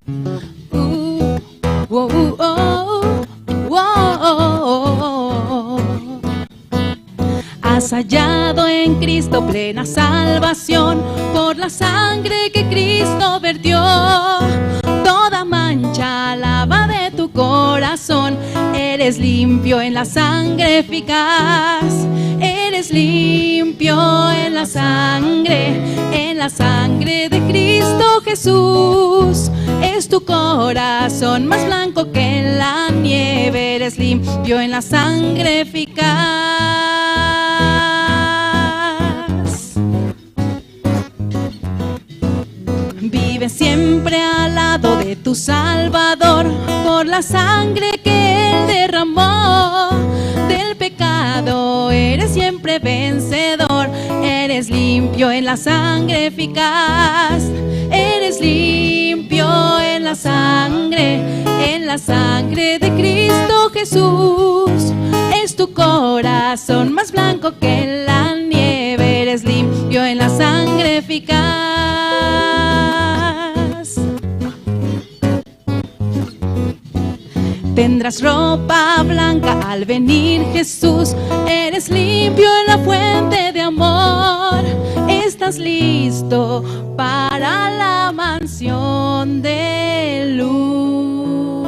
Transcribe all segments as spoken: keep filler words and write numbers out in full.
Uh, uh, uh, uh, uh. Has hallado en Cristo plena salvación por la sangre que Cristo vertió. Toda mancha lava de tu corazón. Eres limpio en la sangre eficaz. Eres limpio en la sangre, en la sangre de Cristo Jesús. Es tu corazón más blanco que la nieve. Eres limpio en la sangre eficaz. Vive siempre al lado de tu Salvador, por la sangre que Él derramó. Del pecado eres siempre vencedor, eres limpio en la sangre eficaz, eres limpio en la sangre, en la sangre de Cristo Jesús. Es tu corazón más blanco que la nieve, eres limpio en la sangre eficaz. Tendrás ropa blanca al venir Jesús, eres limpio en la fuente de amor, estás listo para la mansión de luz.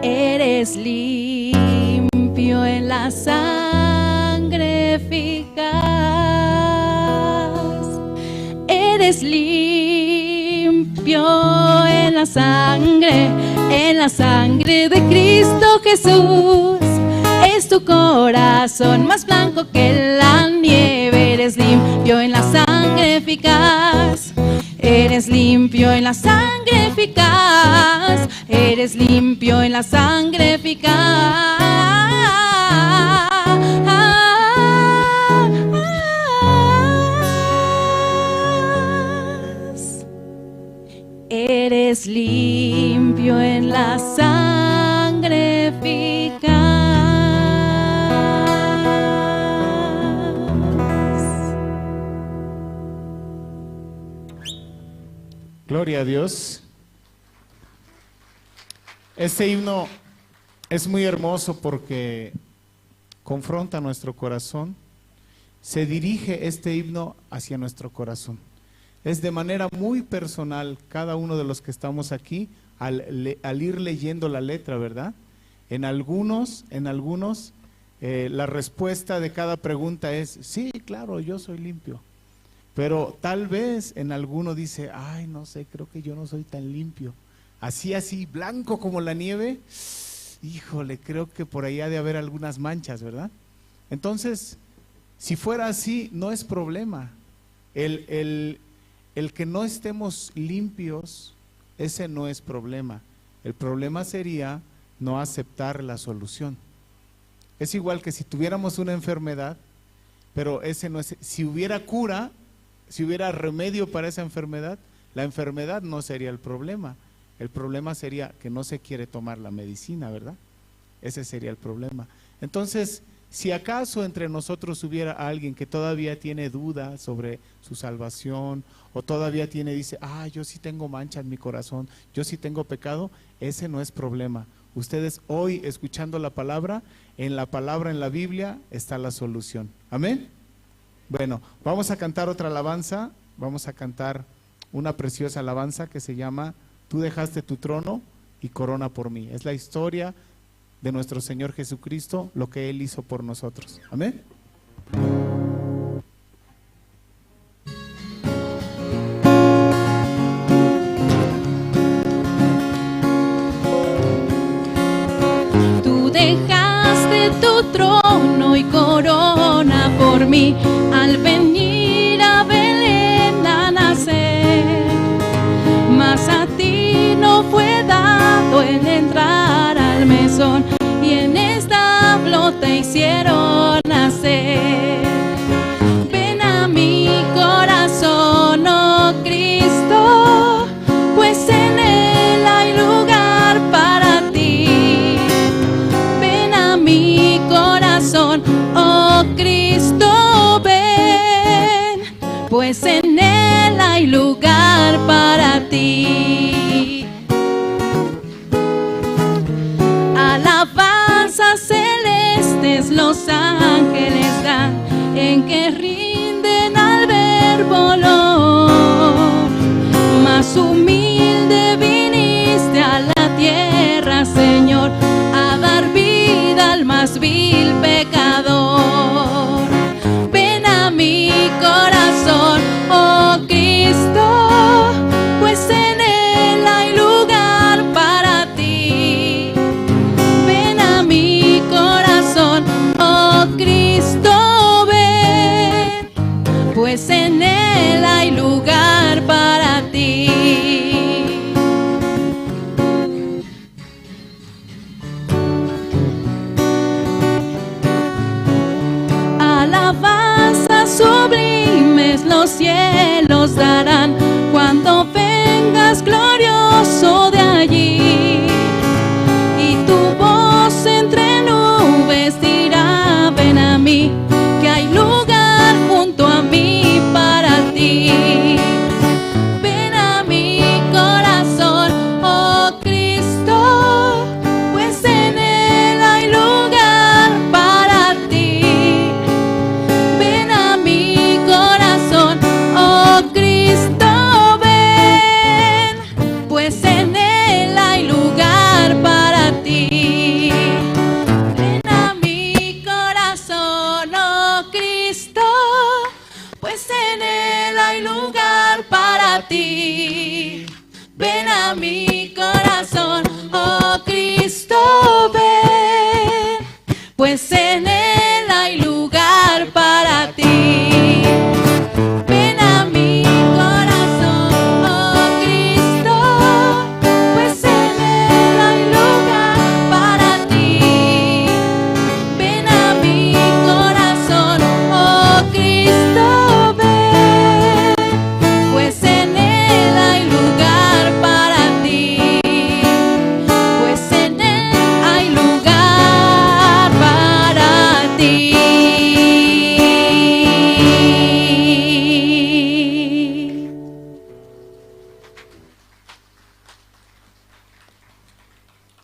Eres limpio en la sangre eficaz. Eres limpio en la sangre, en la sangre de Cristo Jesús. Es tu corazón más blanco que la nieve. Eres limpio en la sangre eficaz. Eres limpio en la sangre eficaz. Eres limpio en la sangre eficaz. Eres limpio en la sangre eficaz. Gloria a Dios. Este himno es muy hermoso porque confronta nuestro corazón. Se dirige este himno hacia nuestro corazón. Es de manera muy personal cada uno de los que estamos aquí al, le- al ir leyendo la letra, ¿verdad? En algunos, en algunos, eh, la respuesta de cada pregunta es, sí, claro, yo soy limpio. Pero tal vez en alguno dice, ay, no sé, creo que yo no soy tan limpio. Así, así, blanco como la nieve, híjole, creo que por ahí ha de haber algunas manchas, ¿verdad? Entonces, si fuera así, no es problema. El, el, el que no estemos limpios, ese no es problema. El problema sería no aceptar la solución. Es igual que si tuviéramos una enfermedad, pero ese no es, si hubiera cura, si hubiera remedio para esa enfermedad, la enfermedad no sería el problema. El problema sería que no se quiere tomar la medicina, ¿verdad? Ese sería el problema. Entonces, si acaso entre nosotros hubiera alguien que todavía tiene duda sobre su salvación, o todavía tiene, dice, ah, yo sí tengo mancha en mi corazón, yo sí tengo pecado, ese no es problema. Ustedes hoy, escuchando la palabra, en la palabra, en la Biblia, está la solución. Amén. Bueno, vamos a cantar otra alabanza, vamos a cantar una preciosa alabanza que se llama Tú dejaste tu trono y corona por mí. Es la historia de nuestro Señor Jesucristo, lo que Él hizo por nosotros. Amén. Tú dejaste tu trono y corona por mí al venir a Belén a nacer. Mas a ti no fue dado el entrar al mesón y en establo te hicieron nacer. Ven a mi corazón, oh Cristo, pues en él hay lugar para ti. Ven a mi corazón, oh Cristo, ven, pues en él hay lugar para ti. Alabanzas celestes los ángeles dan, en que rinden al verbo honor. Más humilde viniste a la tierra, Señor, a dar vida al más vil pecador. Ven a mi corazón, oh Cristo, pues en él hay lugar para ti. Ven a mi corazón, oh Cristo, ven, pues en él hay lugar para ti. Alabanzas sublimes los cielos darán cuando vengas glorioso de allí. Y tu voz entre nubes dirá: ven a mí, que hay lugar junto a mí para ti. Ven a mi corazón, oh Cristo, pues en él hay lugar para ti. Ven a mi corazón, oh Cristo, ven, pues en él hay lugar para ti. Ven a mi corazón, oh Cristo, pues en él hay lugar para ti. Ven a mi corazón, oh Cristo, ven, pues en él hay lugar para ti. Ven a mi corazón, oh Cristo, pues en él hay lugar para ti. Ven a mi corazón, oh Cristo, ven, pues en él hay lugar para ti, pues en él hay lugar para ti.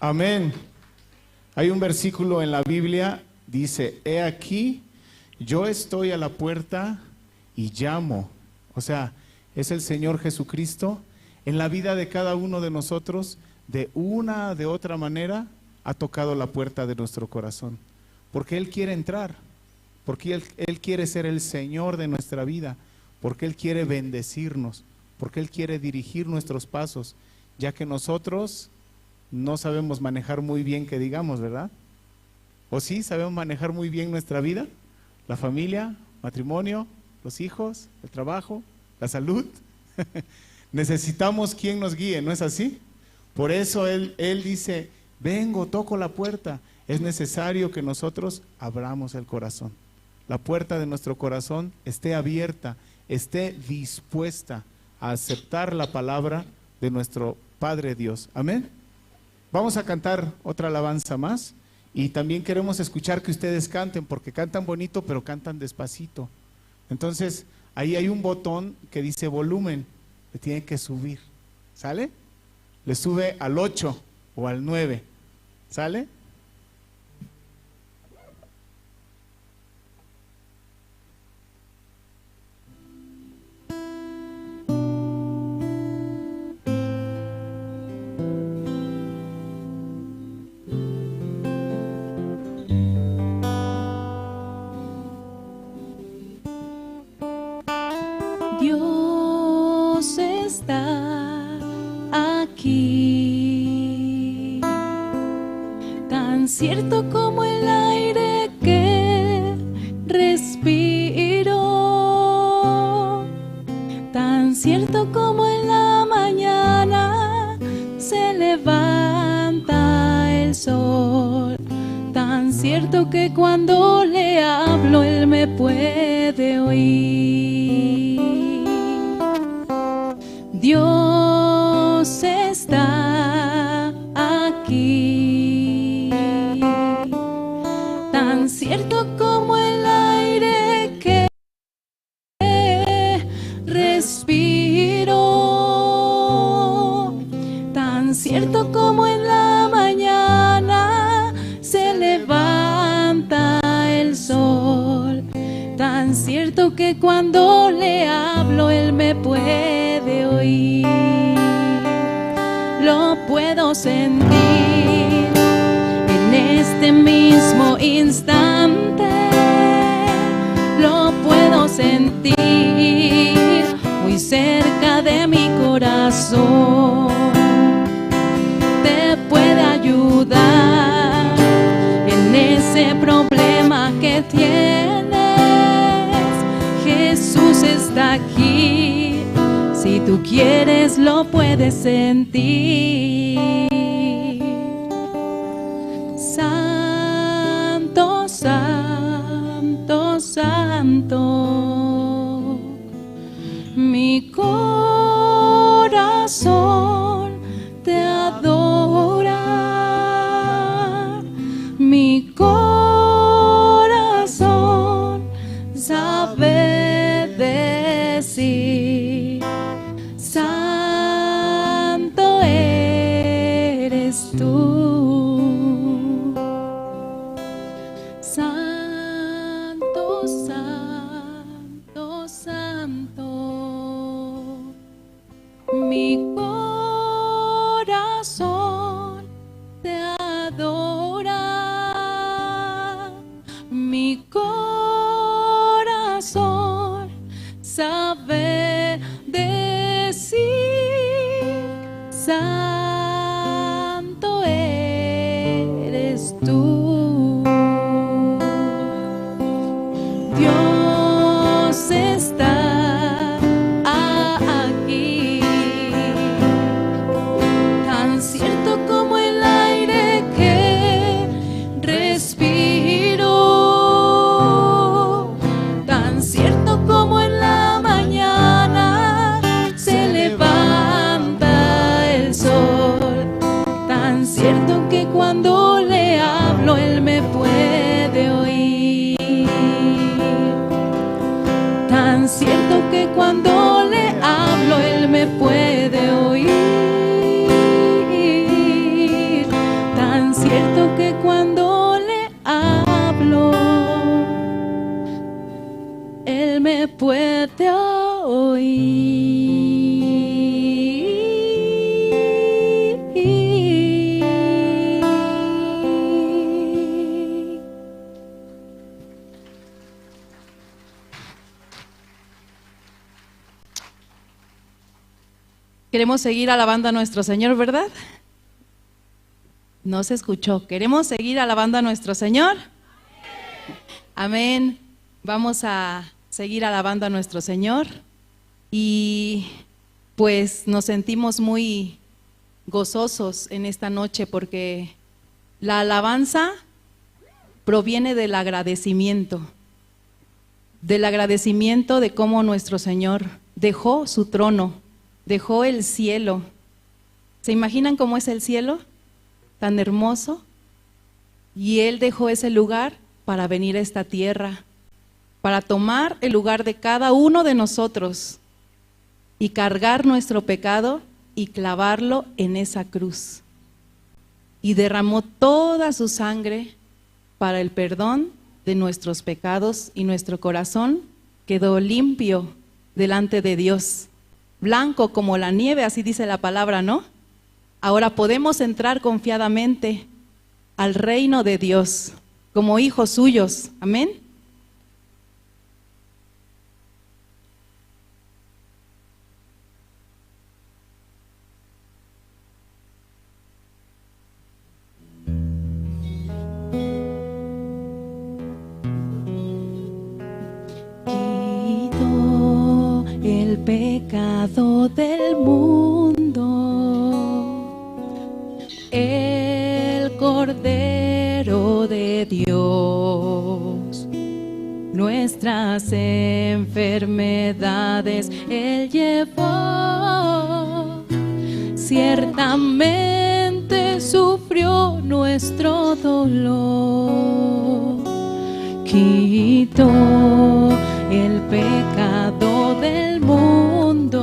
Amén. Hay un versículo en la Biblia, dice: "He aquí, yo estoy a la puerta y llamo". O sea, es el Señor Jesucristo en la vida de cada uno de nosotros, de una, de otra manera, ha tocado la puerta de nuestro corazón. Porque Él quiere entrar, porque Él, Él quiere ser el Señor de nuestra vida, porque Él quiere bendecirnos, porque Él quiere dirigir nuestros pasos, ya que nosotros no sabemos manejar muy bien, que digamos, ¿verdad? ¿O sí sabemos manejar muy bien nuestra vida? La familia, matrimonio, los hijos, el trabajo, la salud. Necesitamos quien nos guíe, ¿no es así? Por eso él, él dice: "Vengo, toco la puerta". Es necesario que nosotros abramos el corazón. La puerta de nuestro corazón esté abierta, esté dispuesta a aceptar la palabra de nuestro Padre Dios. Amén. Vamos a cantar otra alabanza más y también queremos escuchar que ustedes canten, porque cantan bonito, pero cantan despacito. Entonces, ahí hay un botón que dice volumen, le tienen que subir. ¿Sale? Le sube al ocho o al nueve. ¿Sale? Dios está aquí, tan cierto como el aire que respiro, tan cierto como en la mañana se levanta el sol, tan cierto que cuando le hablo él me puede oír. Dios está aquí, tan cierto como el aire que respiro. cierto como en la mañana se levanta el sol, tan cierto que cuando le hablo, él me puede oír. Lo puedo sentir en este mismo instante. Lo puedo sentir muy cerca de mi corazón. Te puede ayudar en ese problema que tienes. Jesús está aquí. Si tú quieres, lo puedes sentir. Santo, santo, santo. Mi corazón te adora. Mi corazón sabe decir: santo eres tú. Santo, santo, santo. Mi corazón te adora. Mi corazón sabe decir: santo eres tú. Dios está aquí, tan cierto como el aire que respiro, tan cierto como en la mañana se levanta el sol, tan cierto que cuando le hablo, él me puede oír. Tan cierto que cuando le hablo, él me puede oír. Tan cierto que cuando le hablo, él me puede oír. Queremos seguir alabando a nuestro Señor, ¿verdad? No se escuchó. ¿Queremos seguir alabando a nuestro Señor? Amén. Vamos a seguir alabando a nuestro Señor. Y pues nos sentimos muy gozosos en esta noche porque la alabanza proviene del agradecimiento, del agradecimiento de cómo nuestro Señor dejó su trono, dejó el cielo. ¿Se imaginan cómo es el cielo? Tan hermoso. Y Él dejó ese lugar para venir a esta tierra, para tomar el lugar de cada uno de nosotros y cargar nuestro pecado y clavarlo en esa cruz. Y derramó toda su sangre para el perdón de nuestros pecados y nuestro corazón quedó limpio delante de Dios, blanco como la nieve, así dice la palabra, ¿no? Ahora podemos entrar confiadamente al reino de Dios como hijos suyos. Amén. Quitó el pecado del mundo. El Cordero de Dios nuestras enfermedades Él llevó. Ciertamente sufrió nuestro dolor. Quitó el pecado del mundo.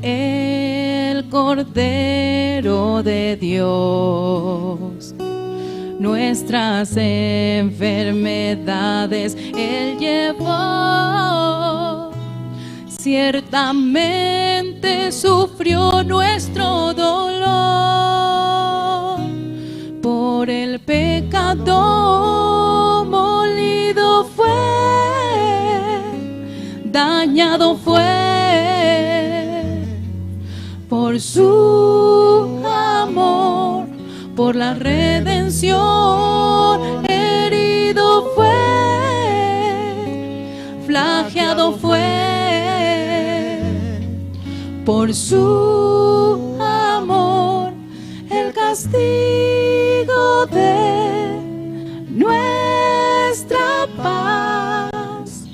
El Cordero Cordero de Dios, nuestras enfermedades Él llevó. Ciertamente sufrió nuestro dolor, por el pecado molido fue, dañado fue, por su amor, por la redención, herido fue, flageado fue, por su amor, el castigo de nuestra paz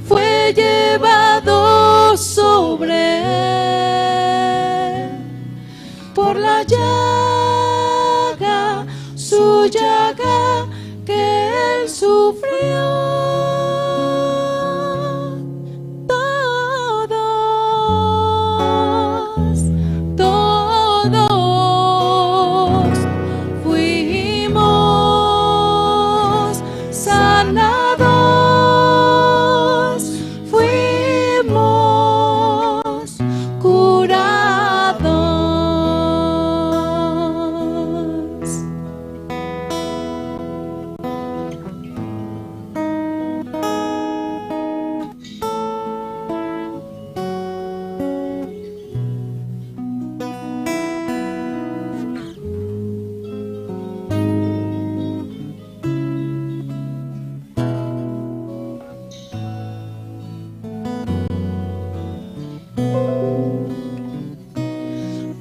fue llevado sobre él. Por la llaga, su llaga que él sufrió. Todos, todos fuimos sanados, fuimos curados.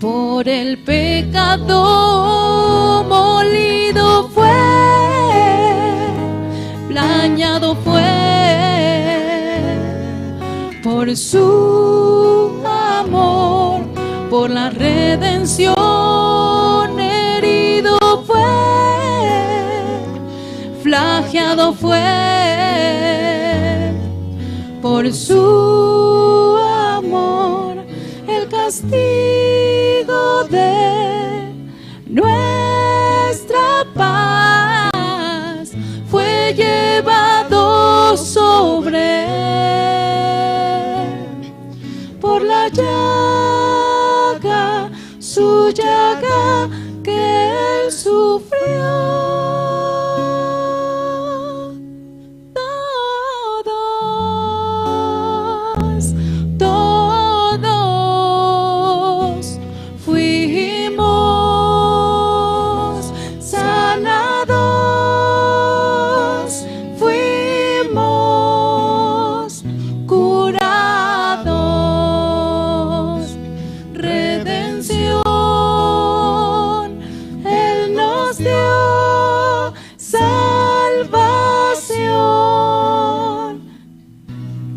Por el pecado molido fue, plañado fue, por su amor, por la redención herido fue, flageado fue, por su amor el castigo de nuestra paz fue llevado sobre él. Por la llaga, su llaga que él sufrió. Todos, todos fuimos sanados, fuimos curados. Redención, Él nos dio salvación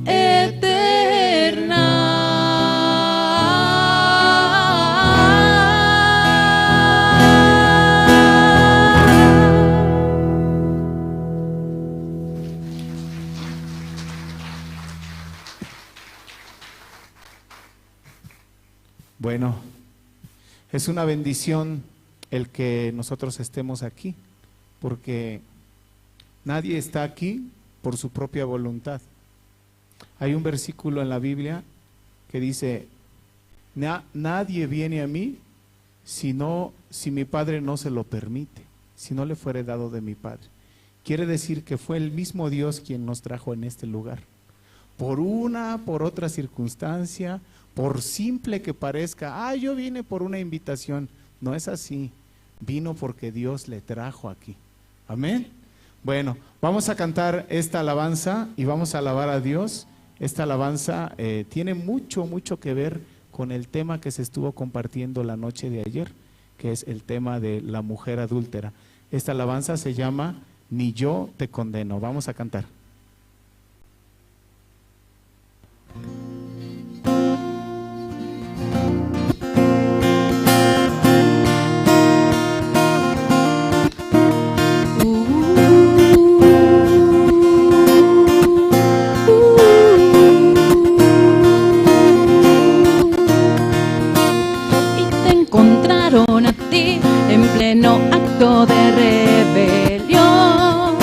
eterna. Bueno, es una bendición el que nosotros estemos aquí, porque nadie está aquí por su propia voluntad. Hay un versículo en la Biblia que dice: "Na-, nadie viene a mí sino si mi Padre no se lo permite, si no le fuere dado de mi Padre". Quiere decir que fue el mismo Dios quien nos trajo en este lugar. Por una, por otra circunstancia, por simple que parezca, "Ah, yo vine por una invitación". No es así. Vino porque Dios le trajo aquí. Amén. Bueno, vamos a cantar esta alabanza y vamos a alabar a Dios. Esta alabanza, eh, tiene mucho, mucho que ver con el tema que se estuvo compartiendo la noche de ayer, que es el tema de la mujer adúltera. Esta alabanza se llama Ni yo te condeno. Vamos a cantar. No acto de rebelión.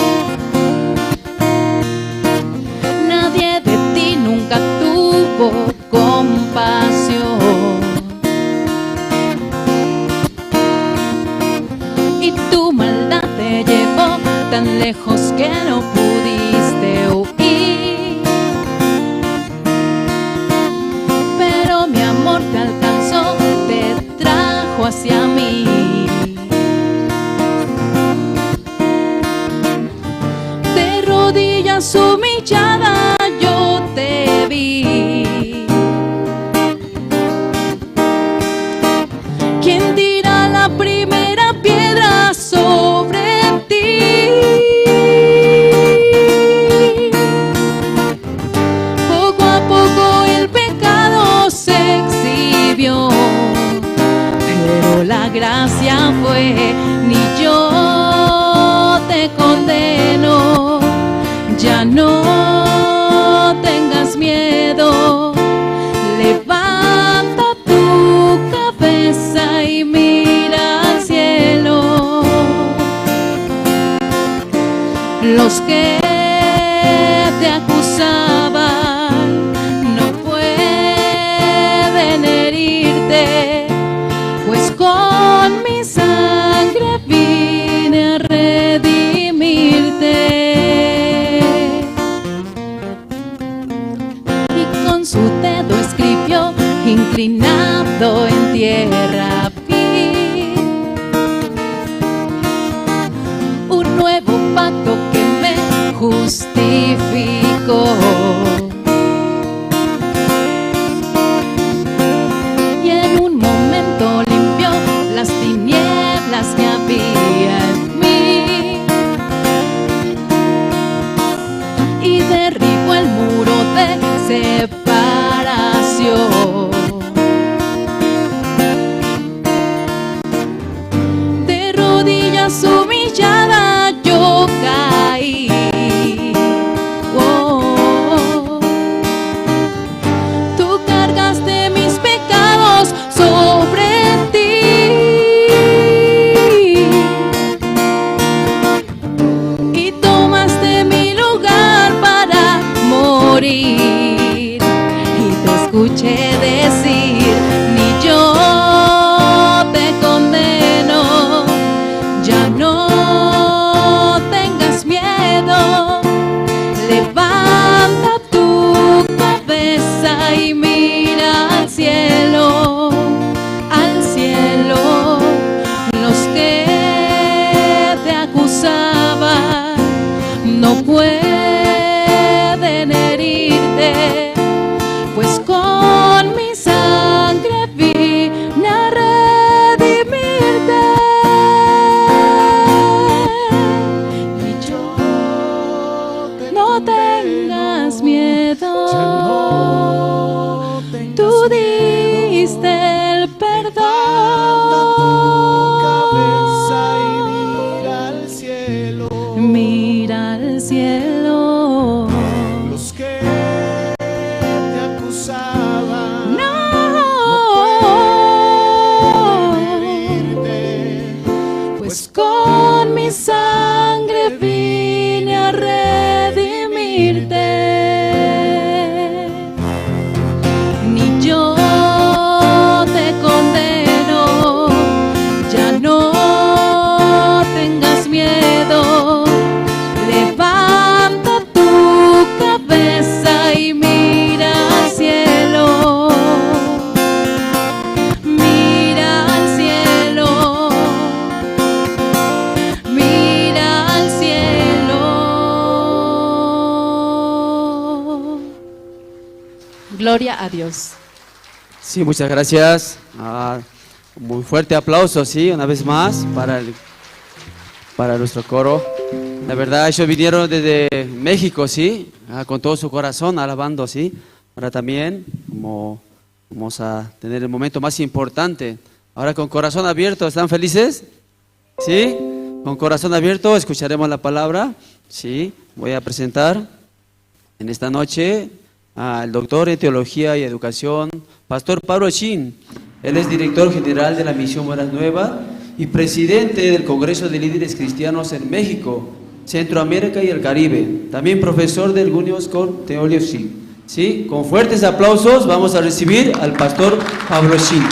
Nadie de ti nunca tuvo compasión. Y tu maldad te llevó tan lejos que no pudiste huir. Pero mi amor te alcanzó, te trajo hacia mí. De rodillas humillada yo te vi. ¿Quién tira la primera piedra sobre ti? Poco a poco el pecado se exhibió, pero la gracia fue: ni yo te condeno, ya no tengas miedo, levanta tu cabeza y mira al cielo. Los que te acusaban no pueden herirte, pues con mi sangre vine a redimirte. Y con su dedo escribió, inclinado en tierra vi, un nuevo pacto que me justificó. Y en un momento limpió las tinieblas que había en mí y derribó el muro de separación. De rodillas humillada yo caí. Oh, tú cargaste mis pecados sobre ti y tomaste mi lugar para morir. Y te escuché decir: ni yo te condeno, ya no tengas miedo, levanta tu cabeza y mira al cielo, al cielo. Los que te acusaban no pueden herirte, pues con mi sangre vine a redimirte. Y yo no tengas miedo, tú diste el perdón. Mira al cielo. Los que te acusaban no pueden herirte, pues con mi sangre vine a redimirte. Ni yo te condeno, ya no tengas miedo. Levanta tu cabeza y mira al cielo. Mira al cielo. Mira al cielo. Gloria a Dios. Sí, muchas gracias. Ah, muy fuerte aplauso, sí, una vez más para el, para nuestro coro. La verdad, ellos vinieron desde México, sí, ah, con todo su corazón alabando, sí. Ahora también, como vamos a tener el momento más importante. Ahora con corazón abierto, ¿están felices? ¿Sí? Con corazón abierto escucharemos la palabra. Sí, voy a presentar en esta noche al doctor en Teología y Educación, Pastor Pablo Chin. Él es director general de la Misión Buenas Nuevas y presidente del Congreso de Líderes Cristianos en México, Centroamérica y el Caribe, también profesor del Gunios con Teolio Shin. Sí, con fuertes aplausos vamos a recibir al pastor Pablo Shin.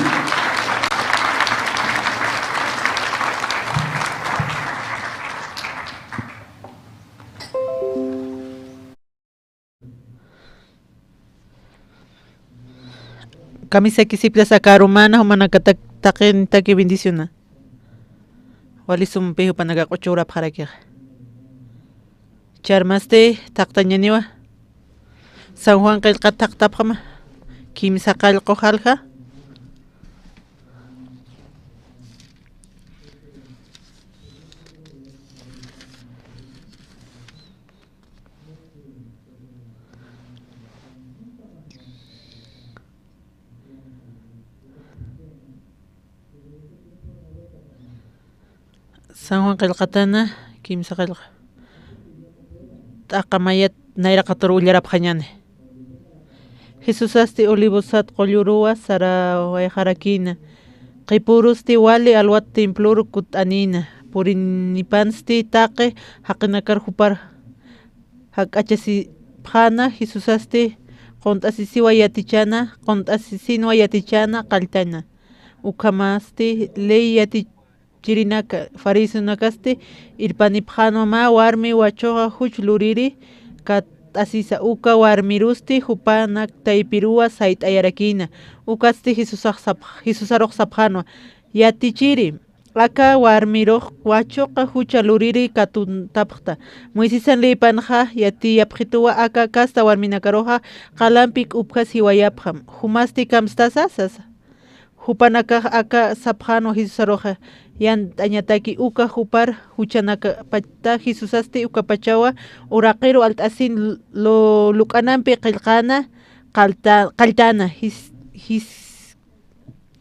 Kamisaki siplas aka arumana, jumanakatak taqin taki bendiciona. Wali sumpi jupanaka q'uchurapxarakixa. Charmasti taqtañaniwa. San Juan qillqat taqtapxama. Kimsa qallqu jalja. San Juan qillqatana, kimsa qillqa. T'aqa mayat nayraqatur ullarapxañani. Jesusasti Olivos sat qulluruwa sarawayxarakïna. Qhipurusti wali alwat templor kutt'anïna. Purinipansti taqi jaqinakar jupar jak'achasipxäna. Jesusasti qunt'asisiwa yatichäna, qunt'asisinwa yatichäna qalltana. Ukhamasti ley yatichirinaka, fariseonakasti irpanipxänwa mä warmi wachuxa juch luriri katt'asisa, uka warmirusti jupanak taypiruwa sayt'ayarakïna. Ukatsti Jesusax sap-, Jesusarux sapxänwa: Yatichiri, aka warmirux wachuxa jucha luriri katuntapxta. Moisesan leypanxa yatiyapxituwa aka kasta warminakaruxa qalampi k'upjas jiwayapxam. Jumasti kamstasa sasa. Jupanakax aka sapxänwa Jesusaruxa, yant'añataki uka jupar juchanakapachta. Jesusasti ukapachawa uraqiru alt'asin lu-, luk'anampi qillqäna, qallta-, qalltäna. Jis-, jis-,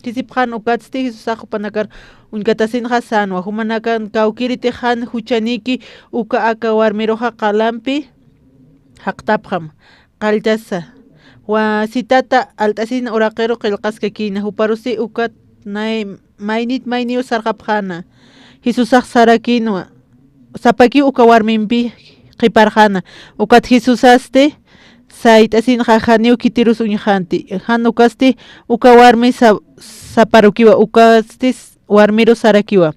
jisipxän ukatsti Jesusax jupanakar uñkatasinxa sänwa. Jumanakan kawkïritix jan juchanïki uka aka warmiruxa qalampi jaqtapxam. Qalltasa. Wa sitata alt'asin uraqiru qillqaskakïna, juparusti ukat nay-, maynit mayniw sarxapxäna. Jesusax sarakïnwa, sapakiw uka warmimpi qhiparxäna. Ukat Jesusasti sayt'asinxa janiw khitirus uñxänti. Jan ukasti uka warmi sa-, saparukiwa, ukasti warmirus sarakiwa: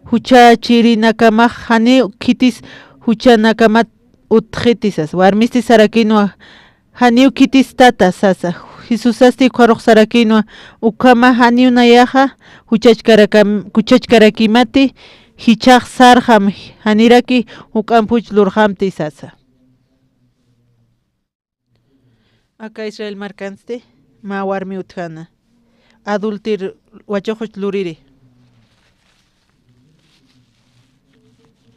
Juchachirinakamax janiw khitis juchanakamat utjiti sasa. Warmisti sarakïnwa: Janiw khitis tata sasa. Jesusasti ukharux sarakïnwa: Ukhama janiw nayaxa juchachkarakam-, juchachkarakimati, jichhax sarxam, janiraki juk'amp juch lurxamti sasa. Aka Israel markansti mä warmi utjäna. Adulter wachuxuch luriri.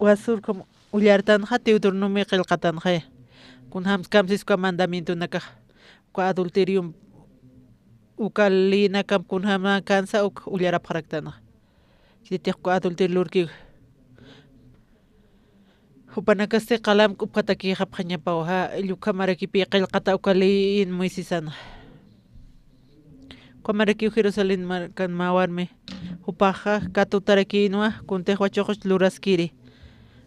Wasur como ullartanxa Deuteronomio qillqatanxaya. Kunjams kamsis uka mandamientonakax. Uka adulterium, uka leyinakam kunjama kansa uk ullarapxaraktanxa. Chitix uka adulterio lurkiw. Jupanakasti qalam k'upkatakixapxañapaw, ja, illa ukhamarakipi qillqata uka leyin Moisesanxa. Ukhamarakiw Jerusalén markan mä warmi, jupaxa katutarakïnwa, kuntix wachuxuch luraskiri.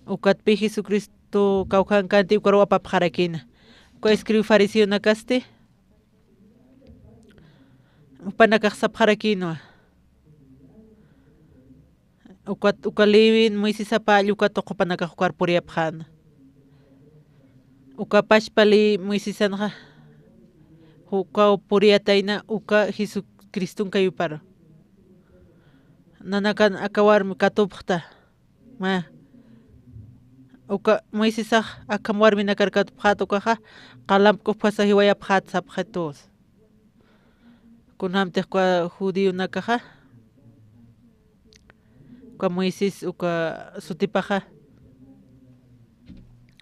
Ukatpi Jesucristo kawkhankanti ukaruw apapxarakïna. Uka escrib fariseonakasti, jupanakax sapxarakïnwa. Ukat, uka lewin Moisesapa all uka tuqupanakax ukar puriyapxäna. Uka pachpa ley Moisesanxa, ukaw puriyatayna uka Jesucriston kayuparu. Nanakan aka warmi katupxta. Mä, uka Moisesax akham warminakar katupxät ukaxa, qalamp k'upjasa jiwayapxät sapxitus. Kunjamtix uka judionakaxa, uka Moisés uka sutipaxa,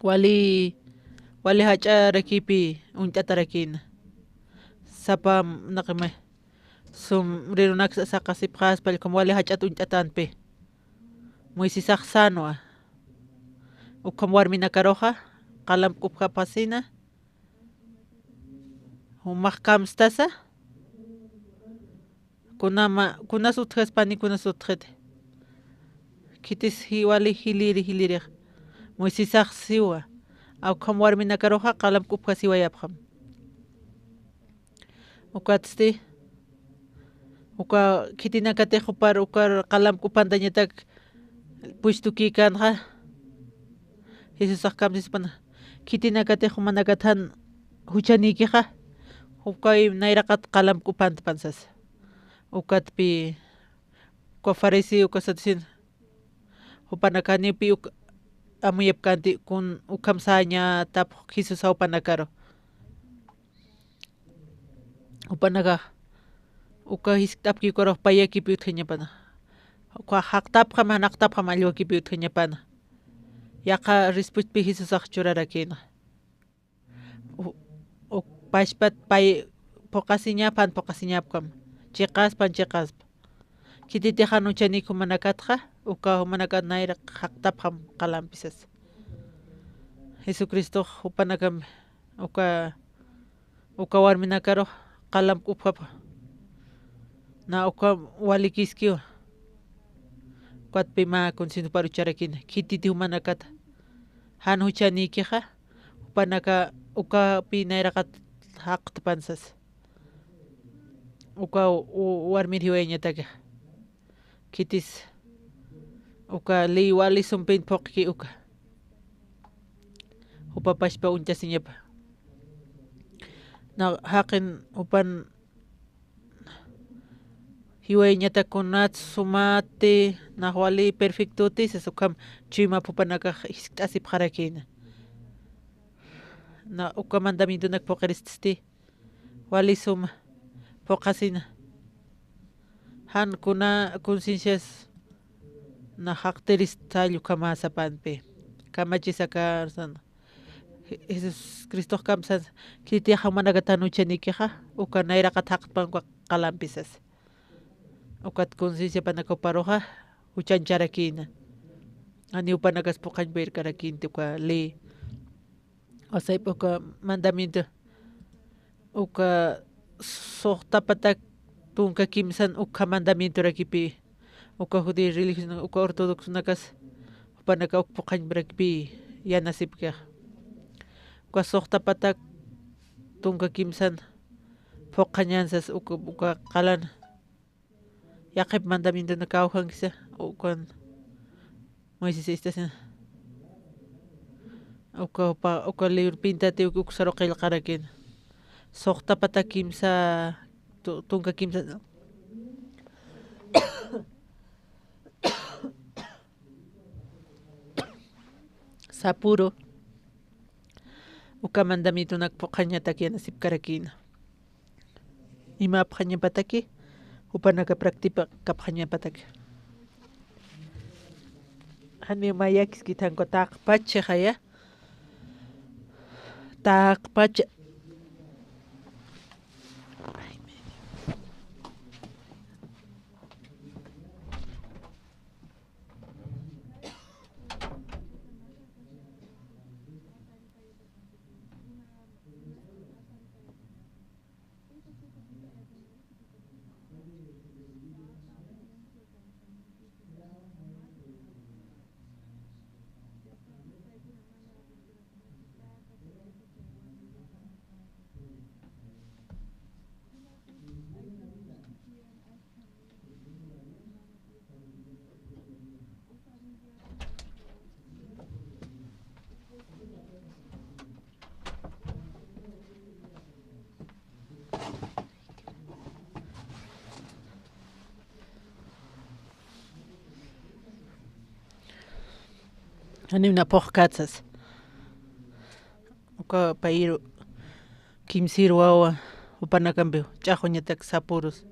wali, wali jach'arakipi uñt'atarakïna. Sapa naqimay. Sombrerunaks saqasipxaspa, ukham wali jach'at uñt'atänpi. Moisesax sänwa. Ukham warminakaruxa, qalamp k'upjapxasina. Jumax kamstasa. Kunama, kunas utjaspani, kunas utjiti. khitis ji-, wali jiliri, jilirix. Moisesax siwa, awkham warminakaruxa qalamk'upjasiwayapxam. Ukatsti, uka khitinakatix jupar ukar qalamk'upantañatak puestukïkänxa, Jesusax kamsispan, khitinakatix jumanakat jan juchanïkixa, ukay nayraqat qalamk'upantpan sasa. Ukatpï, uka fariseo, uka saduceo, jupanaka janiw pï uk-, amuyapkänti kun ukham sañätapx Jesusa jupanakaru. Jupanakax uka jiskt'apki ukarux payakipï utjañapana. Uka jaqtapxam, janaqtapxam allwakipï utjañapana. Yaqha respuestpï Jesusax churarakïna. U-, u-, pachpat pay phuqasiñap, jan phuqasiñapkam. Chiqaspan, chiqaspa. Khititix jan juchanïki jumanakatxa, uka jumanakat nayraq jaqtapxam qalampi sasa. Jesucristox jupanakampi uka, uka warminakarux qalamk'upxapxa. Na uka walikïskiwa. Ukatpï mä kunsintupar ucharakïna. Khititi jumanakata jan juchanïkixa, jupanaka ukapï nayraqat jaqtpan sasa. Uka u-, u-, warmir jiwayañatakix. Khitis uka ley wali sumpin phuqki uka. Jupa pachpa uñtasiñapa. Na jaqin jupan jiwayañatak kunat sumati, nax wali perfectoti sasa, ukham chuymap jupanakax jiskt'asipxarakïna. Na uka mandamientonak phuqirististi, wali suma phuqasina. Jan kuna conciencias na jaqtirista ukhama sapanpi. Kamachisakar sana. Je-, Jesucristox kamsan, khititix jumanakata jan juchanïkixa, uka nayraqat jaqtpan uka qalampi sasa. Ukat concienciapanaka juparuxa juchañcharakïna. Janiw jupanakas phuqañpirkarakïnti uka ley. O sea, uka mandamiento, uka suxta patak tunka kimsan ukha mandamientorakipï, uka judío religioso, uka ortodoxonakas, jupanaka uk phuqhañparakipï yanasipkixa. Uka suxta patak tunka kimsan phuqhañan sas uka, uka qalan. Yaqhip mandamienton kawkhankisa, ukan Moisés istasina. Uka, upa, uka libropintati uk, uksaru qillqarakïna. Suxta patak kimsa, tu-, tunka kimsa. Sapüru uka mandamientonak phuqhañatak yanasipkarakïna. Imapxañapataki, jupanaka practicapxañapataki. Janiw mä yakiskiti, jan uka taqpach chixaya. Taqpach. Janiw na phuqhkätsas. Uka payïr kimsïr wawa jupanakampiw ch'axwañatak sapürus.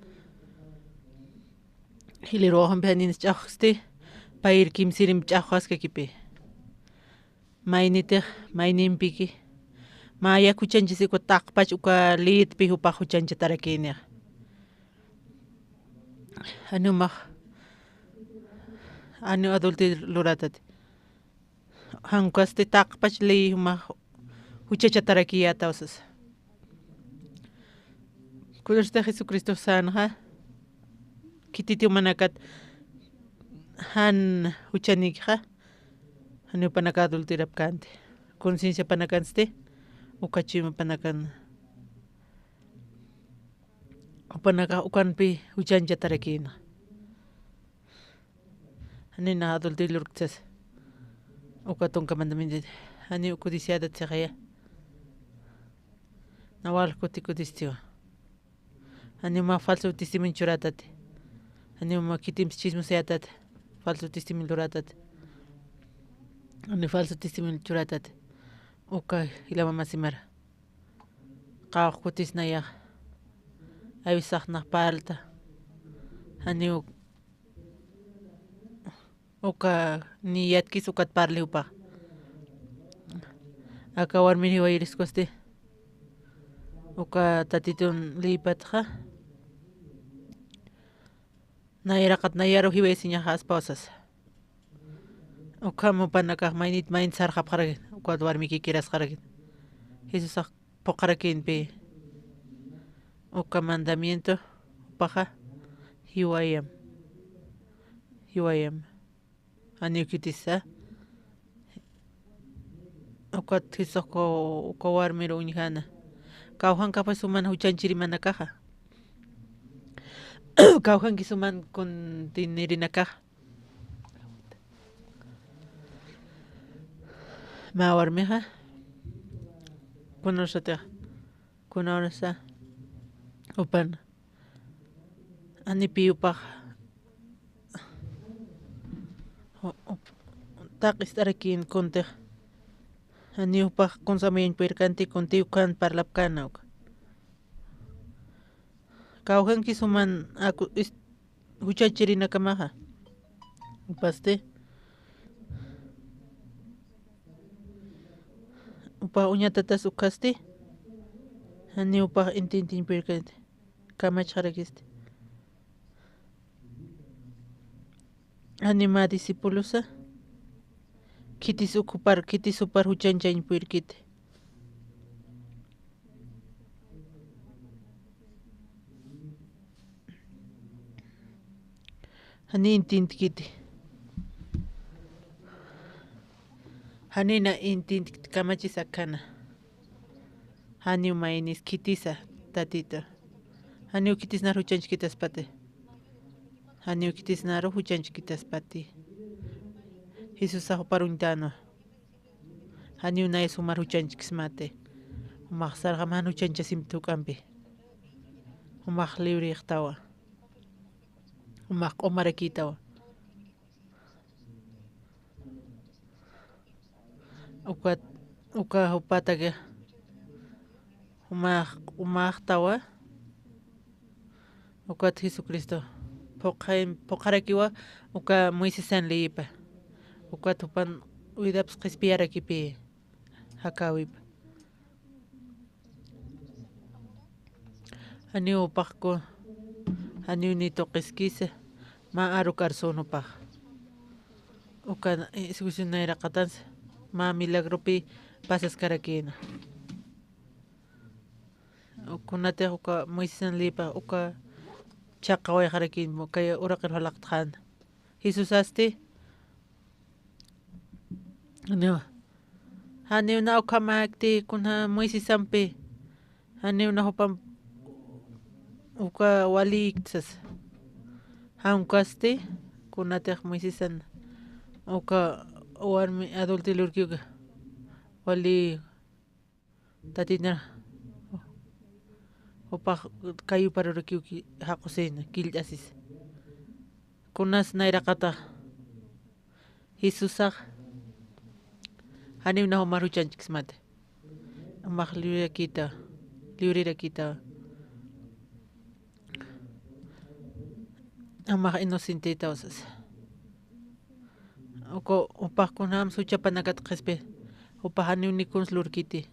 Jilïr wawampi janin ch'axwsti, payïr kimsïrimp ch'axwaskakipï. Maynitix, maynimpiki. Mä yak juchañchasi uka taqpach uka leytpi jupax juchañchatarakïnix. Janiw jumax, janiw adulterio lurätati. Jan ukasti taqpach ley jumax juchachatarakïyätaw sasa. Kunasti Jesucristox sänxa, khititi jumanakat jan juchanikxa, janiw jupanaka adulterapkänti. Concienciapanakansti, uka chuymapanakan, jupanakax ukanpi juchañchatarakïna. Janiw nax adulterio lurkta sasa. Uka tunka mandamiento, janiw codiciätat sixaya. Na walja kuti codiciawa. Janiw mä falso testimonio churätati. Janiw mä khitimps chismoseätati. Falso testimonio lurätati. Janiw falso testimonio churätati. Uka jila mamasimara. Qawqha kutis nayax awisax nax parlta. Janiw uka ni yatkis ukat parli jupax. Aka warmir jiwayiriskasti. Uka Tatitun liypatxa, nayraqat nayaru jiwaysiñaxaspaw sasa. Ukham jupanakax maynit maynit sarxapxarakin, ukat warmiki kirasxarakin. Jesusax phuqharakïnpi. Uka mandamiento jupaxa jiwayam. Jiwayam. Janiw khitisa. Ukat Jesusax uka, uka warmir uñjäna. Kawjankapxi suman juchañchirimanakaxa. Kawjanki suman kuntinirinakaxa. Mä warmixa, kunasatix, kunasa jupan, janipi jupax, ju-, jup-, taqist'arakïn kuntix, janiw jupax kunsa amuyuñ puyirkänti, kuntiw ukhan parlapkäna uka. Kawjanki suman aku-, is-, juchañchirinakamaxa. Jupasti. Jupax uñatatas ukhasti. Janiw jupax intintiñ puyirkänti. Kamachxarakisti. Janiw mä discípulosa. Khitis ukhupar, khitis jupar juchañchañ puyirkiti. Janiw intintkiti. Janiw na intintkiti kamachis akhana. Janiw maynis khitisa, Tatitu. Janiw khitis naru juchañchkitaspati. Janiw khitis naru juchañchkitaspati. Jesusax jupar uñtänwa. Janiw nayas jumar juchañchkismati. Jumax sarxam jan juchañchasimti juk'ampi. Jumax librïxtawa. Jumax q'umarakïtawa. Ukat, uka jupataki. Jumax, jumaxtawa. Ukat Jesucristo phuqhay-, phuqharakiwa uka Moisesan leyipa. Ukat jupan widaps qhispiyarakipï jakäwipa. Janiw jupax ku, janiw ni tuqiskisa, mä aruk arsün jupax. Uka, eh, juicio nayraqatansa, mä milagropi pasaskarakïna. Kunatix uka Moisesan leyipax uka chhaqawayxarakïn, kay uraqir jalaqtxän. Jesusasti, janiw, janiw na ukhamäkti, kuna Moisesampi, janiw na jupam uka walïkti sasa. Jan ukasti, kunatix Moisesan uka warmi adulterio lurkiw uka wali Tatitun jupax kayupar urakiw ki-, jaqusïna, killt'asisa. Kunas nayraqatax Jesusax janiw na jumar juchañchkismati. Jumax liwrirakïta, liwrirakïta. Jumax inocentetäw sasa. Uka, jupax kunjams juchapanakat qhispi, jupax janiw ni kuns lurkiti.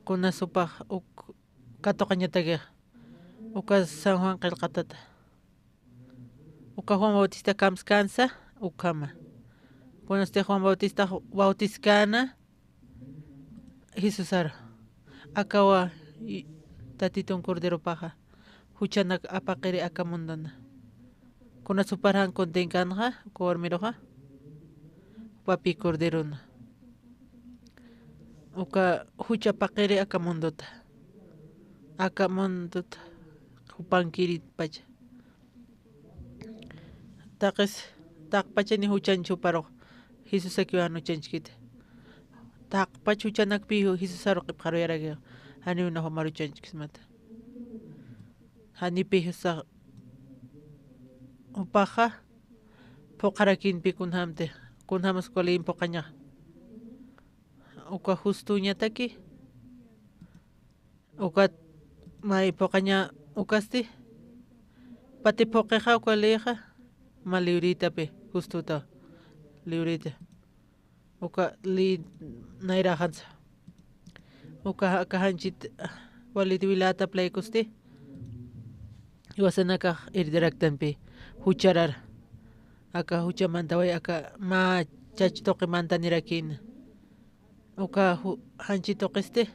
Kunas jupax uk katuqañatakix, uka San Juan qillqatata. Uka Juan Bautista kamskänsa, ukhama. Kunasti Juan Bautista bautiskäna, Jesusaru. Akawa, i-, Tatitun Corderopaxa, juchanak apaqiri aka munduna. Kunas juparjan kuntinkanxa, uka warmiruxa, jupapi corderona. Uka jucha paqiri aka munduta. Aka munduta jupankiritpacha. Taqis, taqpachani juchanchi juparux, Jesusakiw jan juchanchkiti. Taqpach juchanakpi Jesusaru q'ipxaruyarakixa, janiw nax jumar juchanchkismata. Janipi Jesusax jupaxa phuqharakïnpi kunjämti, kunjämas uka leyin phuqhañaxa. Uka justuñataki, ukat may phuqhaña ukasti, pati phuqixa uka leyixa, mä libritapi, justuta librita. Uka ley nayraxansa. Uka aka janchit walit wilätap laykusti, jiwasanakax herederaktanpi jucharara. Aka jucha mantaway aka mä chach tuqi mantanirakïna. Uka ju-, janchi tuqisti,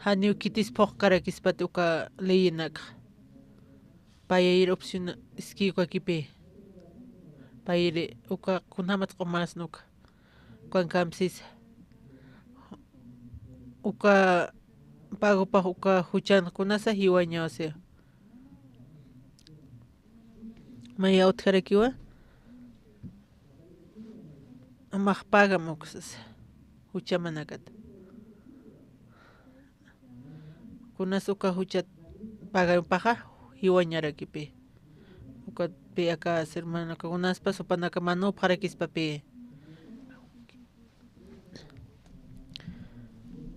janiw khitis phuqkarakispat uka leyinakxa. Payir opción iskïkakipï. Payiri uka kunjämat q'umasna uka. Ukan kamsisa. Uka pagopax uka juchan kunasa jiwañaw, o sea. Maya utjarakiwa. Amax pagam uksas. Juchamanakat. Kunas uka juchat pagampaxa jiwañarakipï. Ukatpï aka hermanaka kunaspas jupanaka mä nupxarakispapï.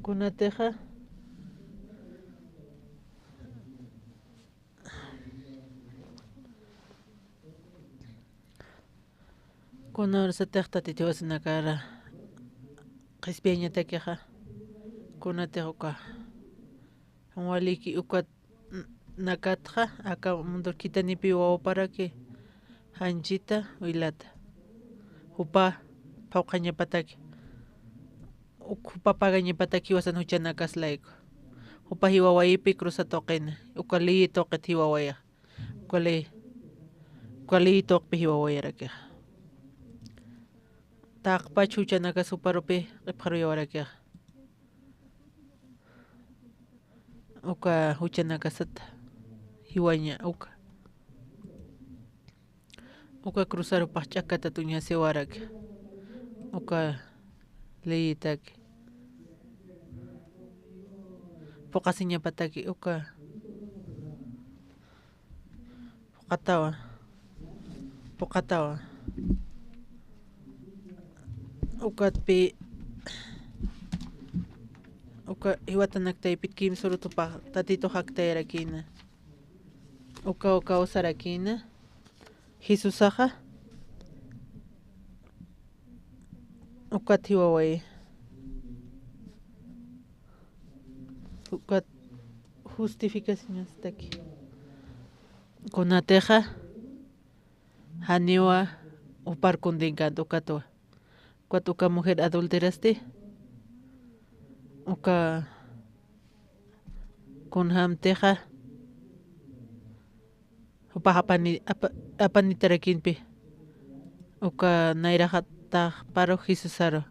Kunatixa Kuna urasatix Tatitu jiwasanakar qhispiyañatakixa, kunatix uka waliki ukat n-, nakatxa, aka mundur khithanipï wawaparaki, janchita, wilata. Jupa phawqhañapataki, uk-, jupa pagañapataki jiwasan juchanakas layku. Jupa jiwawayipï cruza tuqina, uka ley tuqit jiwawayax. Uka ley, uka ley tuqpï jiwawayarakixa. Taqpach juchanakas juparupï q'ipxaruyawarakixa. Uka juchanakasat jiwaña uka. Uka cruzarupax ch'akatat uñasiwaraki. Uka leyitaki. Phuqasiñapataki uka. Phuqatawa. Phuqatawa. Ukatpï, uka jiwatanaktaypit kimsa urutupax Tatitu jaktayarakïna. Uka, uka usarakïna. Jesusaxa ukat jiwaway. Ukat justificacionastaki. Kunatixa janiwa jupar kuntinkanti ukatwa. Ukat uka mujer adulterasti, uka kunjamtixa, jupax apani-, apa-, apanitarakïnpï. Uka nayraxatax paru Jesusaru.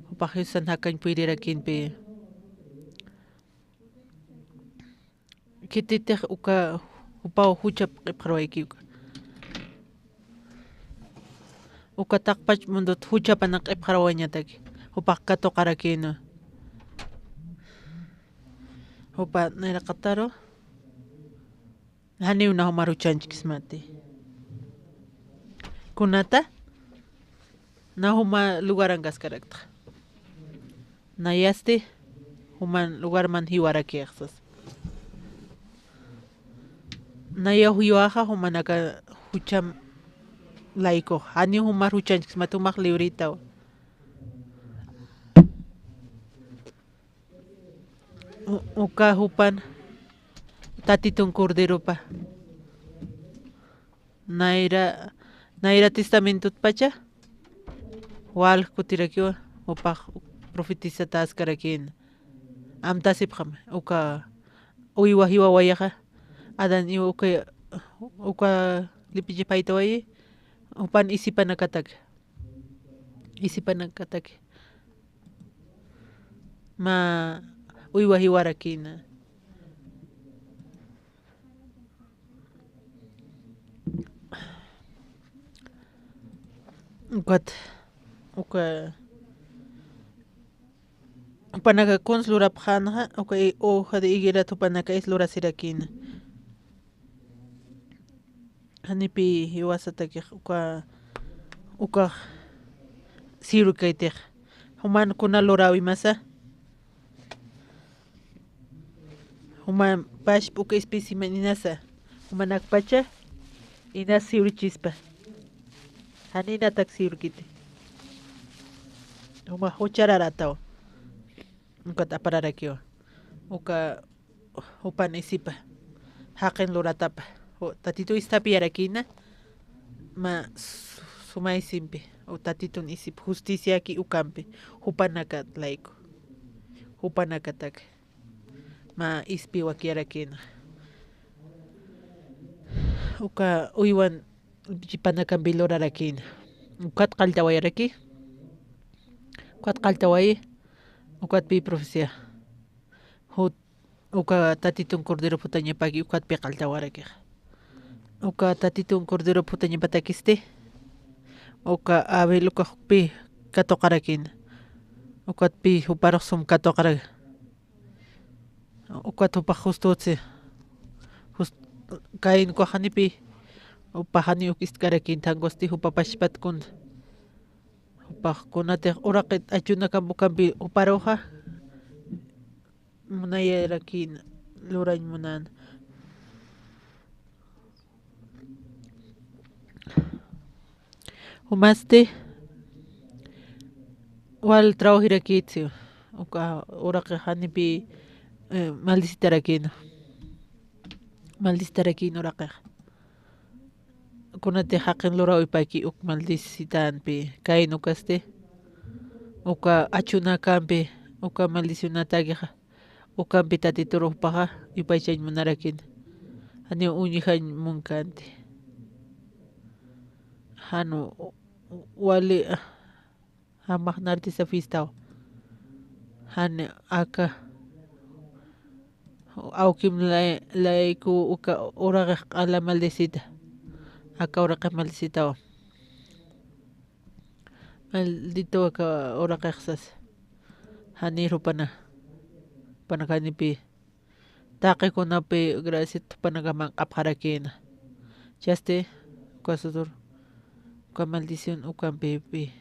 Jupax Jesusan jakañ puyirirakïnpï. Khititix uka jupaw juchap q'ipxarwayki uka. Uka taqpach mundut juchapanak q'ipxarwañataki. Jupax katuqarakïnwa. Jupa nayraqataru. Janiw na jumar juchanchkismati. Kunata, na juma lugarankaskarakta. Nayasti, juman lugarman jiwarakïxsas. Nayaw jiwaxa, jumanaka jucham laykuxa. Janiw jumar juchanchkismati, jumax libritawa. U-, uka jupan Tatitun Corderopa. Nayra, nayra testamentotpacha walj kutirakiwa, jupax profetizatäskarakïna. Amtasipxam, uka uywa jiwawayaxa, Adán Eva uka, uka lipichipaytawayi, jupan isipanakataki. Isipanakataki. Mä uywa jiwarakïna. Ukat, uka, jupanaka kuns lurapxänxa, uka i-, hoja de higuerat jupanaka is lurasirakïna. Janipï jiwasatakix uka, ukax siwrkaytix. Juman kuna luräwimasa. Juman pachpa uka especimen inasa. Jumanakpacha inas siwrchispa. Janinatak siwrkiti. Juma juchararatawa. Ukat apararakiwa. Uka jupan isipa, jaqin luratapa, ju-, Tatitu istapiyarakïna, mä su-, suma isimpi, u Tatitun isip, justiciaki ukampi, jupanakat layku, jupanakatak, mä ispiwakiyarakïna. Uka uywan chipanakampi lurarakïna. Ukat qalltawayaraki, ukat qalltawayi, ukatpï profecía. Jut-, uka Tatitun Cordero phutañapaki ukatpï qalltawarakixa. Uka Tatitun Cordero phutañapatakisti, uka Abel uka jukpï katuqarakïna. Ukatpï juparux sum katuqarak. Ukat jupax justutsi. Jus-, Caín ukax janipï, jupax janiw uk ist'karakïn, thankusti jupa pachpat kun. Jupax kunatix uraqit achunakamp ukampi juparuxa, munayarakïna, lurañ munäna. Jumasti wal trabajirakïtsi, uka uraqix janipï, eh, maldicitarakïna. Maldicitarakïna uraqix. Kunatï jaqin luräwipaki uk maldicitanpï, Caín ukasti, uka achunakampi, uka maldicionatäkixa, ukampi Tatitur jupaxa yupaychañ munarakïna, janiw uñjañ munkänti. Jan wali, jamax nartisa fiestaw. Jan aka awkim lay-, layku uka uraqix q'ala maldecita. Aka uraqix maldecitawa. Maldito aka uraqix sas. Janïr jupana. Jupanakanipï. Taqi kunapï graciat jupanakax manq'apxarakïna. Chasti, uka sudur, uka maldición ukampïpï.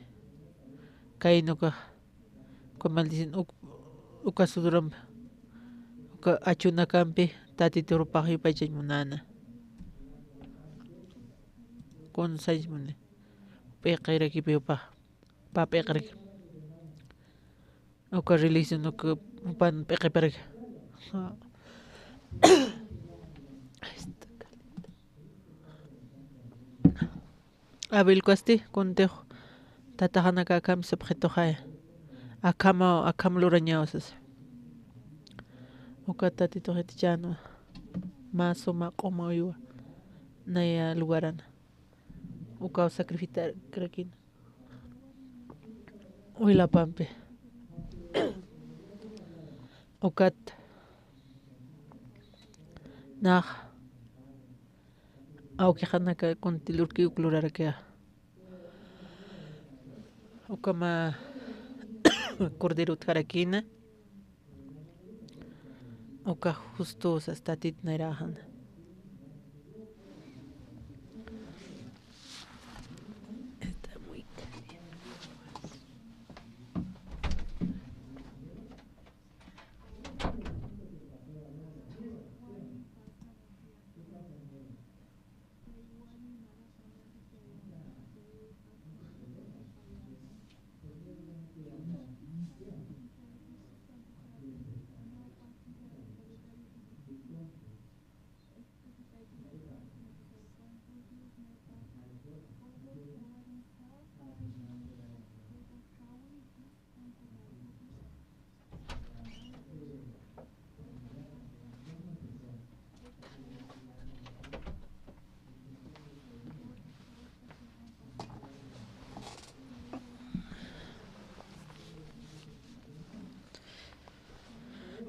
Caín ukax, uka maldición uk-, uka suduramp, uka achunakampi Tatitur jupax yupaychañ munäna. Kun sañs muni. P'iqirakipï jupax. Pä p'iqiraki. Uka religión uka jupan p'iqiparaki. Abel ukasti, kuntix tataxanaka akham sapxituxaya. Akhamaw, akham lurañaw sasa. Uka Tatitux jitichänwa. Mä suma q'uma uywa. Naya lugarana. Ukaw sacrificarakïna. Wilapampi. Ukat nax awkixanaka kunti lurki uk lurarakixa. Ukhama cordero utjarakïna. Uka justo sas Tatit nayraxan. Está muy caliente.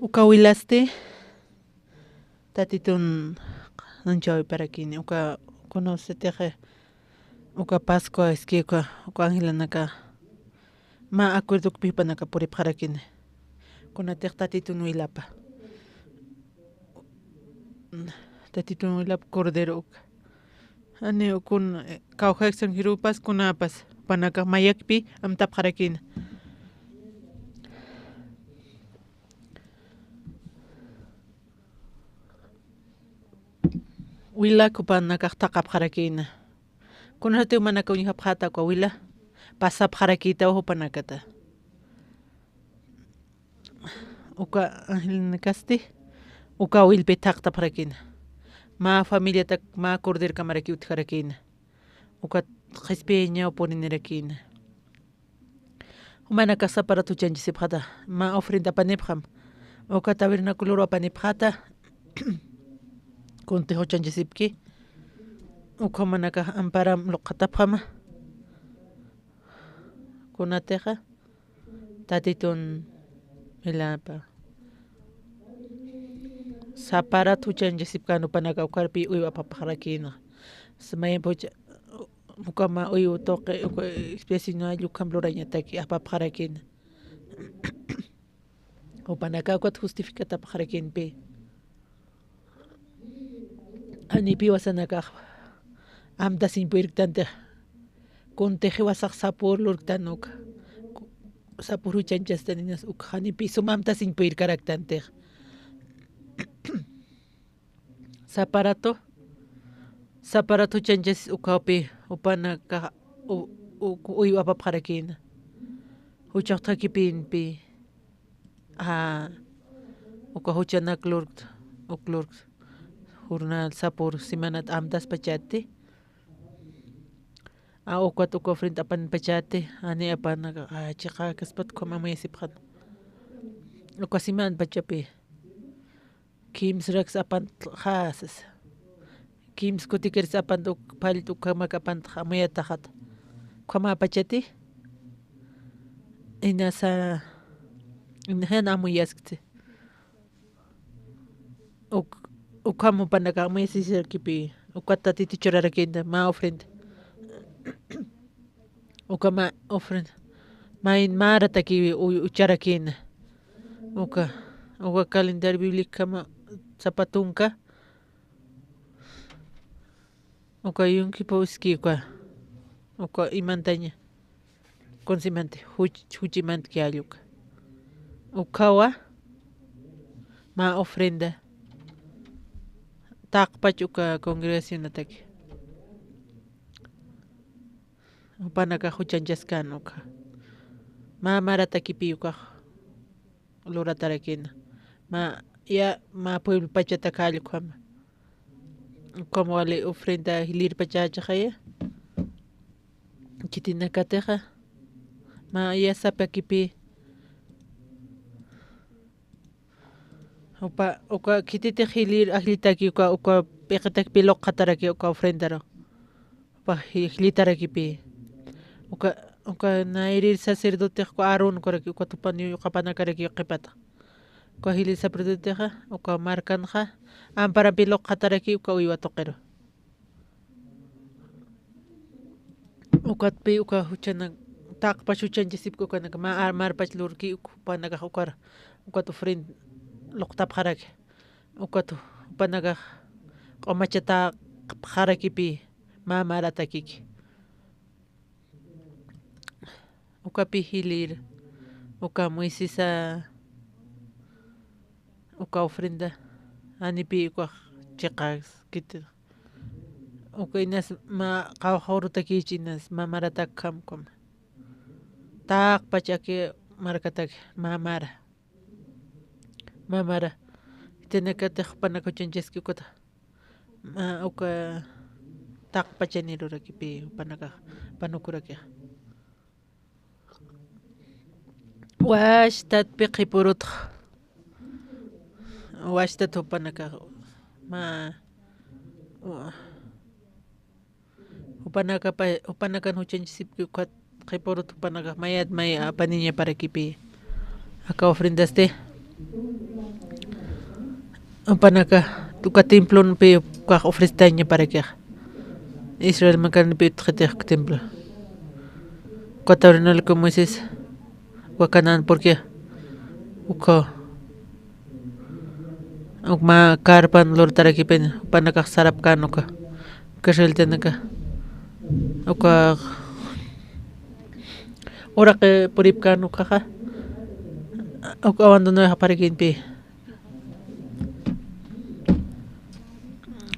Uka wilasti, Tatitun nanchawiparakini, uka, kunasatix, uka Pascua iski, uka, uka angelanaka, mä acuerdo ukpi jupanaka puripxarakini. Kunatix Tatitun wilapa. Tatitun wilapa cordero uka. Jani ukun, eh, kawkha extranjeropas kunäpas, jupanakax mayakpi amtapxarakïna. Wila jupanakax thaqhapxarakïna. Kunasatix jumanakax uñjapxäta uka wila, pasapxarakïtawa jupanakata. Uka angelanakasti, uka willpi thaqtapxarakïna. Mä familiatak mä corderkamarakiw utjarakïna. Ukat qhispiyañaw purinirakïna. Jumanakax saparat juchañchasipxäta, mä ofrenda apanipxam. Uka tabernaculoru apanipxäta, kuntix juchañchasipki. Uka jumanakax amparam luqhatapxama. Kunatixa, Tatitun wilapa. Saparat juchañchasipkän jupanaka ukarpi uywa apapxarakïna. Mayamp jucha, uka mä uywa tuqi, uka especie no hay ukham lurañataki apapxarakïna. Jupanaka ukat justificatapxarakïnpi. Janipi jiwasanakax amtasiñ puyirktantix, kuntix jiwasax sapür lurktan uka, sapür juchañchastan inas uka janipi sum amtasiñ puyirkaraktantix. Saparatu, saparatu juchañchas ukawpi, jupanakax u-, u-, uywa apapxarakïna. Juchax thakipinpi. A, uka juchanak lurkt, uk lurkt, jornal sapür semanat amtaspachäti. A, ukat uka ofrenda apanpachäti, jani apanaka, a, chiqäkaspat ukham amuyasipxän. Uka semanpachapi, kimsaraks apantxa sasa. Kimsa kutikirsa apant uk, phallta ukhamak apantxa amuyataxät. Ukhamäpachati. Inasa, ina jan amuyaskti. Uk, ukham jupanakax amuyasisirakipi. Ukat Tatitux churarakïnta, mä ofrenda. Uka mä ofrenda. Mayn märatakiw u-, ucharakïna. Uka, uka calendario bíblico ukhama sapa tunka. Uka Yom Kippur iski uka. Uka imantaña. Kunsimanti, juch-, juchimantki alluka. Ukhawa, mä ofrenda. Taqpach uka congregacionataki. Jupanakax juchañchaskän uka. Mä märatakipi ukax luratarakïna. Mä, ya, mä pueblopachata kallkhama. Ukham wali ofrenda jilïrpachächixaya. Khitinakatixa. Mä, ya sapakipi. Jupa, uka khititix jilïr ajllitaki uka, uka p'iqitakpi luqxataraki uka ofrendaru. Jupa ji-, jillitarakipï. Uka, uka nayrïr sacerdotex uka Aaronkuraki, uka tupan yuqapanakarakiw qhipata. Uka jilïr sacerdotexa, uka markanxa, amparampi luqxataraki uka uywa tuqiru. Ukatpï uka juchanak, taqpach juchañchasipki ukanaka, mä, märpach lurki, uk, jupanakax ukar, ukat ofrenda luqtapxaraki. Ukat jupanakax q'umachatäpxarakipï mä märatakiki. Ukapï jilïr, uka Moisesa, uka ofrenda, janipï ukax chiqäskiti. Uka inas mä qawqha urutakïchi inas mä maratak ukham ukhama. Taqpach aki markatak mä mara. Mä mara. Khitinakatix jupanakax juchañchaski ukata. Mä uka taqpachani lurakipï jupanakax, panukurakix. Wachtatpï qhipürutx. Wachtat jupanakax. Mä, wa-, Jupanakapa, jupanakan juchañchasipki ukat qhipürut jupanakax mayat may apaniñaparakipï. Aka ofrendasti. Jupanaka uka templonpi ukax ofrestañaparakix. Israel makanpi utxitix uka templo. Uka tabernáculo Moisés uka Canaán, porque uka, uk mä carpan lurtarakipin, jupanakax sarapkän uka, uka israelitanaka, uka uraqi puripkän ukaxa, uk abandonawayxaparakïnpi.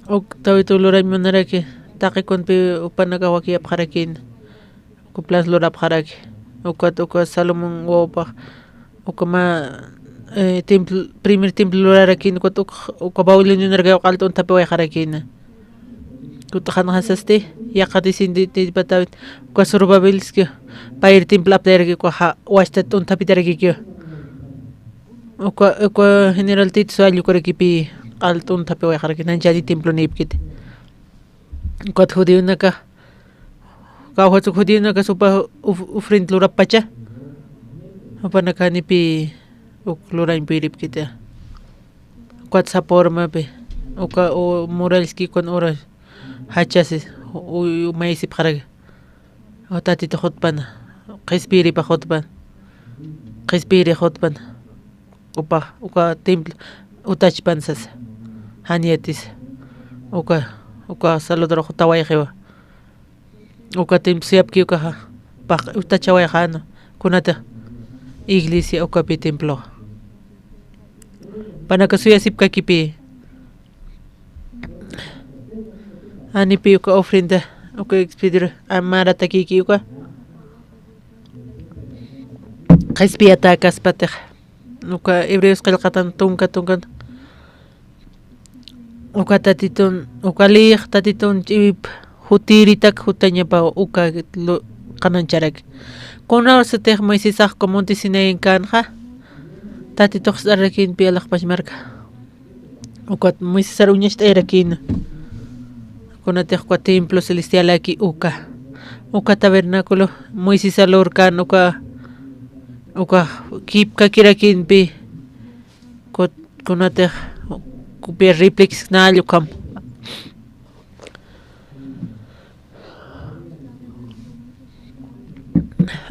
Uk David lurañ munaraki, taqi kunpi jupanakax wakiyapxarakïn, uka plan lurapxaraki. Ukat uka Salomón wawpax, uka mä, eh, templo, primer templo lurarakïn, ukat uk, uka Babilonianaraki q'al t'unthapiwayxarakïna. Kut'xanxan sasti, yaqha descendientepata, uka Zorobabelski, payri templo aptayaraki, uka ja-, wachta t'unthapitarakikiw. Uka, uka general Tito ayllukarakipi q'al t'unthapiwayxaraki, nanchani templonïpkiti. Ukat judionaka, kawkhats uk judionaka supa uf-, ofrenda lurappacha. Jupanaka janipi uk lurañ puripkiti. Ukat sapa urmapi, uka u-, murallski ukan ura jachasi, u-, u-, maysipxaraki. Uka Tatitux jutpan, qhispiyiripax jutpan, qhispiyirix jutpan. Upax, uka templo utachpan sasa. Jan yatisa. Uka, uka Salvador jutawayxiwa. Uka templo suyapki ukaxa, pax utachawayxäna, kunatix iglesia ukapi templo. Jupanaka suyasipkakipï. Janipi uka ofrenda, uka expedir, amaratakiki uka. Qhispiyatäkaspatix. Uka Hebreos qillqatan tunka tunkan. Uka Tatitun, uka liyix Tatitun ch'iwip jutiritak jutañapaw uka lu-, qanañcharaki. Kunawsatix Moisesax uka monte Sinaín känxa, Tatitux sararakinpi alaxpach marka. Ukat Moisesar uñacht'ayarakïna. Kunatix uka templo celestialaki uka. Uka tabernáculo Moisesar lurkän uka, uka kipkakirakinpi. Kut-, kunatix copia réplica nä ukham.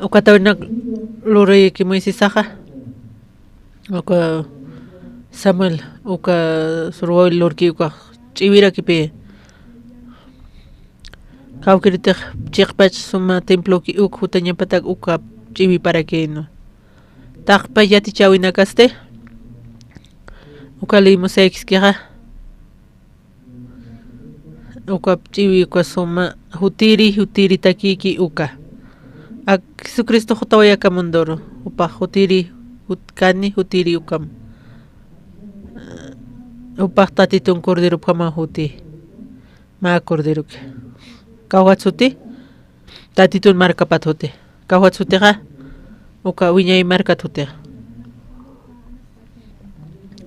Uka tabernáculo lurayaki Moisesaxa, uka Samuel, uka Zorobabel lurki ukax ch'iwirakipï. Kawkïritix chiqpach suma temploki uk jutañapatak uka ch'iwiparakïnwa. Taqpach yatichäwinakasti, uka leymusaykiskixa, uka ch'iwi uka suma jutiri, jutiritakiki uka. Ak Jesucristo jutaway aka munduru, upax jutiri, jut-, kani jutiri ukam. Upax Tatitun Cordero ukhama juti. Mä Corderoki. Kawkhats juti, Tatitun markapat juti. Kawkhats jutixa, uka wiñay markat jutixa.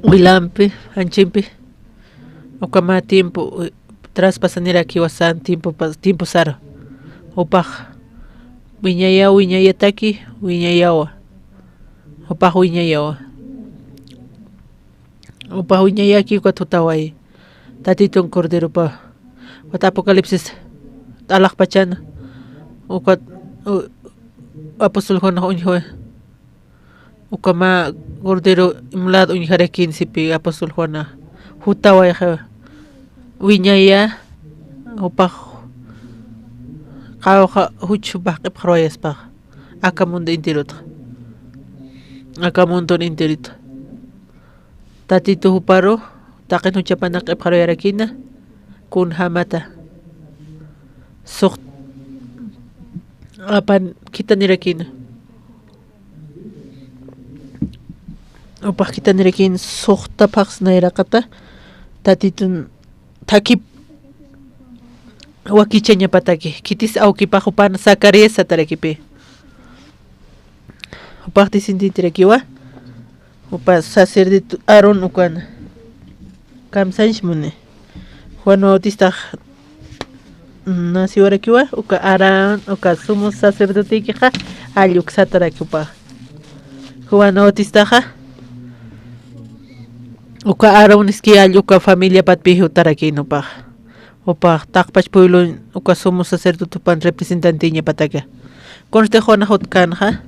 Wilampi, janchimpi, uka mä tiempo, eh, traspasanirakiwa san tiempo pas-, tiempo saru. Upax wiñayaw, wiñayataki, wiñayawa. Upax wiñayawa. Upax wiñayaki ukat jutaway. Tatitun Corderopa. Ukat Apocalipsis t'alaxpachan. Ukat, u-, apóstol Juanax uñjaway. Uka mä Cordero imlad uñjarakïn sipi apóstol Juanax. Jutawayxa. Wiñaya, upax qawqha juch jupax q'ipxarwayaspax. Aka mundo enterotxa. Aka mundo enterotxa. Tatitu juparu, taqin juchapanak q'ipxaruyarakïna, kunjamata. Suxt-, apan khithanirakïna. Upax khithanirakïna suxta phaxs nayraqata, Tatitun thakip wakichañapataki, khitis awkipax jupan Zacarías satarakipï. Jupax descendienterakiwa, jupa sacerdote Aarón ukan. Kamsañs muni. Juan Bautistax naciwarakiwa, uka Aarón, uka sumo sacerdotekixa, jall uksatarakiwa. Juan Bautistaxa, Uka Aarón iskiyall uka familiapatpï jutarakïn upax. Upax taqpach pueblo uka sumo sacerdote jupan representantiñapataka. Kunsti Juanax utjkänxa.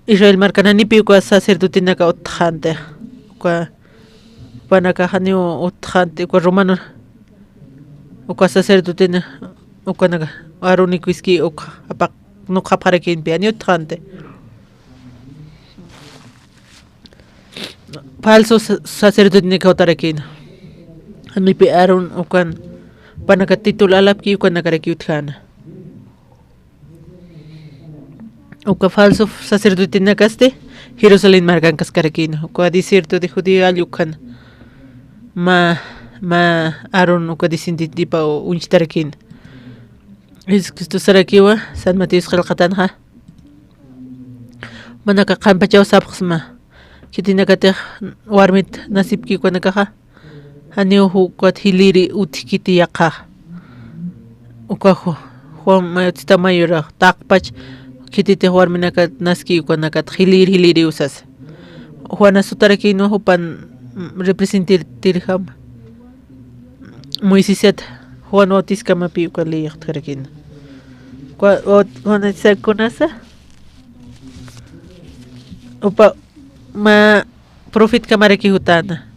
Israel markan janipï uka sacerdotenaka utjxänti. Uka, jupanakax janiw utjxänti, uka romano, uka sacerdotena, ukanaka, Aaróniku iskï uk apaq, nukxapxarakïnpï, janiw utjxänti. Falso sa-, sacerdotenaka jutarakïna. Janipï Aarón ukan, jupanaka título alapki ukanakarakiw utjäna. Uka falso sacerdotenakasti Jerusalén markankaskarakïna. Uka desierto de Judea jall ukhan. Mä, mä Aarón uka descendientipa uñstarakïna. Jesucristo sarakiwa, San Mateos qillqatanxa. Jumanakax qhanpachaw sapxsma. Khitinakatix warmit nasipki ukanakaxa. Janiw ukat jiliri utjkiti yaqhax. Uka Ju-, Juan Bautista mayurax, taqpach khititix warminakat naski ukanakat jilïr jilïriw sasa. Juanas jutarakïnwa jupan, mm, representirjama. Moisesat Juan Bautistakamapï uka ley utjarakïna. Uka, Baut-, Juan Bautistakunasa. Upa mä profetkamaraki jutäna.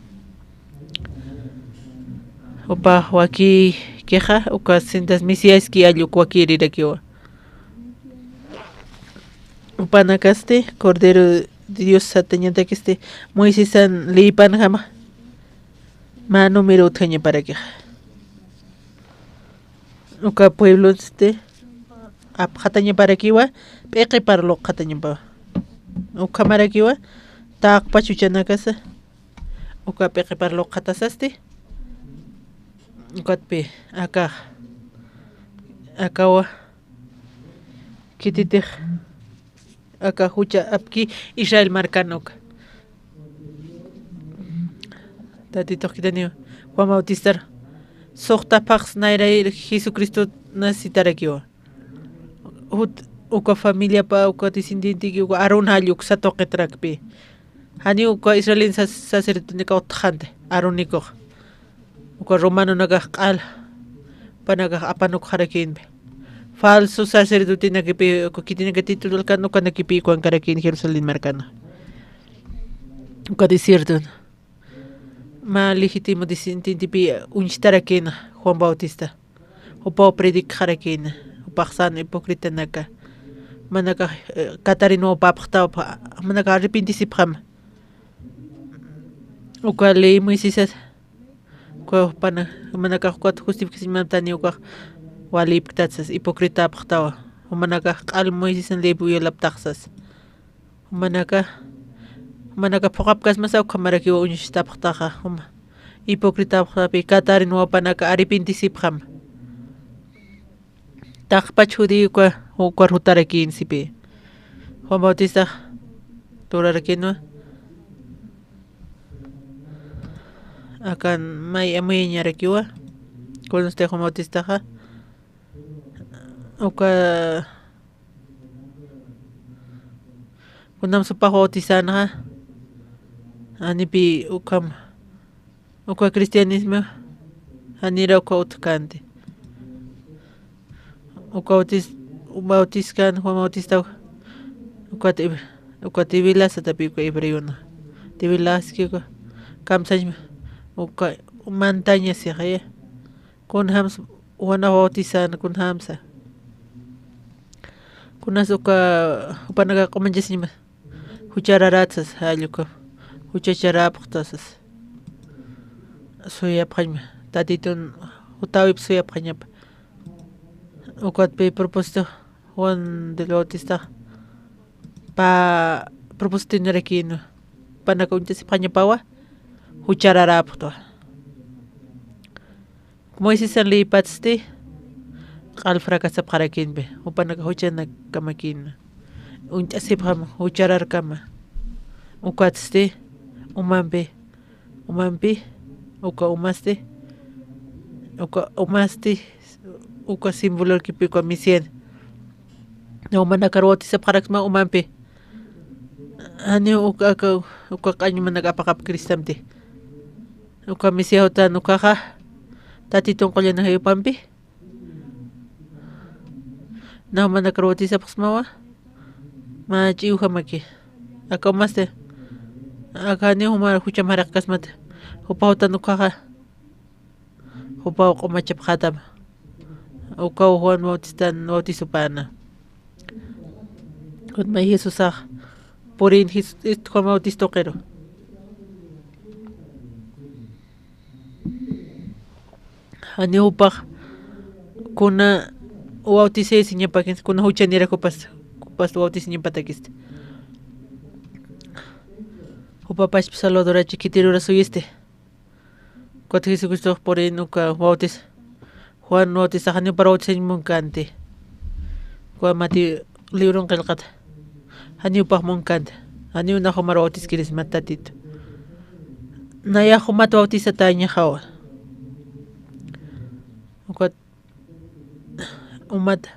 Upa wakikixa, uka sintas Mesiaski jall uk wakirirakiwa. Jupanakasti, Cordero de Dios satañatakisti, Moisesan leypanjama, mä número utjañaparakixa. Uka pueblosti, apxatañaparakiwa, p'iqipar luqxatañapawa. Ukhamarakiwa, taqpach juchanakasa, uka p'iqipar luqxatasasti, ukatpï, akax, akawa, khititix, aka jucha apki Israel markan uka. Tatitux khitiniw, Juan Bautistar, suxta phaxs nayrayir Jesucristo nacitarakiwa. Jut, uka familiapa, uka descendienteki, uka Aarón jall uksa tuqitrakpï. Janiw uka Israelin sac-, sacerdotenakax utjxänti, Aaronikux. Uka romanonakax q'al, jupanakax apanukxarakïnpï. Falso sacerdotenakipï, uka khitinaka título alkan, ukanakipï ukankarakïn Jerusalén markana. Uka desierton. Mä legítimo descendientepï uñstarakïna Juan Bautista. Jupaw predicxarakïna, jupax san hipócritanaka. Jumanakax, eh, Catarina wawapxtawa, jumanakax arrepintisipxama. Uka ley Moisesat, uka jupana, jumanakax ukat justificación mamtani ukax walïpktat sas, hipócrita apxtawa. Jumanakax q'al Moisesan ley violaptax sas. Jumanaka, jumanaka phuqhapkasmasa ukhamarakiw uñstapxtaxa, juma. Hipócrita apxtapï Catarina wawapanaka arrepintisipxam. Taqpach judío uka, ukar jutarakïn sipï. Juan Bautistax lurarakïnwa. Akan may amuyañarakiwa. Kunsti Juan Bautistaxa. Uka kunam supax bautizänxa, janipï ukham, uka cristianismo, janira uka utjkänti. Uka bautiz-, bautizkän, Juan Bautista, uka ti-, uka tibila satapï uka hebreona. Tibila aski uka kamsañ, uka mantaña sixa, ya. Kunjams Juanax bautizan, kunjamsa. Kunas uka, jupanaka q'umanchasiñma. Juchararatsas, jall uka. Juchacharapxtasas. Suyapxañma. Tatitun jutäwip suyapxañapa. Ukatpï propósito Juan del Bautista. Pä propósitonarakïnwa. Jupanaka uñtasipxañapawa. Juchararapxtwa. Moisesan leypatsti, q'al fracasapxarakïnpi, jupanaka juchanakamakïna. Uñt'asipxam, juchararkama. Ukatsti, umampi, umampi, uka umasti, uka umasti, uka símbolokipi, uka misian. Umanakar bautizapxaraksma umampi. Janiw uka, uka, uka q'añumanaka apaqap Cristamti. Uka Mesias utan ukaxa, Tatitun qullan jayupampi. Nax manakar bautisapxsmawa. Mä ch'iwjamaki. Aka umasti. Aka janiw juma jucham jariqkasmata. Jupaw utan ukaxa. Jupaw q'umachapxätama. Ukaw Juan Bautistan bautisopäna. Kunmay Jesusax purin Jes-, ist Juan Bautis tuqiru. Janiw jupax kuna bautisasiñapakisti, kuna juchanirak jupas, jupas bautisiñapatakisti. Jupa pachpa Salvadurachi khitirura suyisti. Ukat Jesucristox purin uka bautis-, Juan Bautistax janiw jupar bautisañ munkänti. Uka Mateo librun qillqata. Janiw jupax munkänti. Janiw nax jumar bautiskirismat Tatitu. Nayax jumat bautisatäñaxawa. Ukat jumat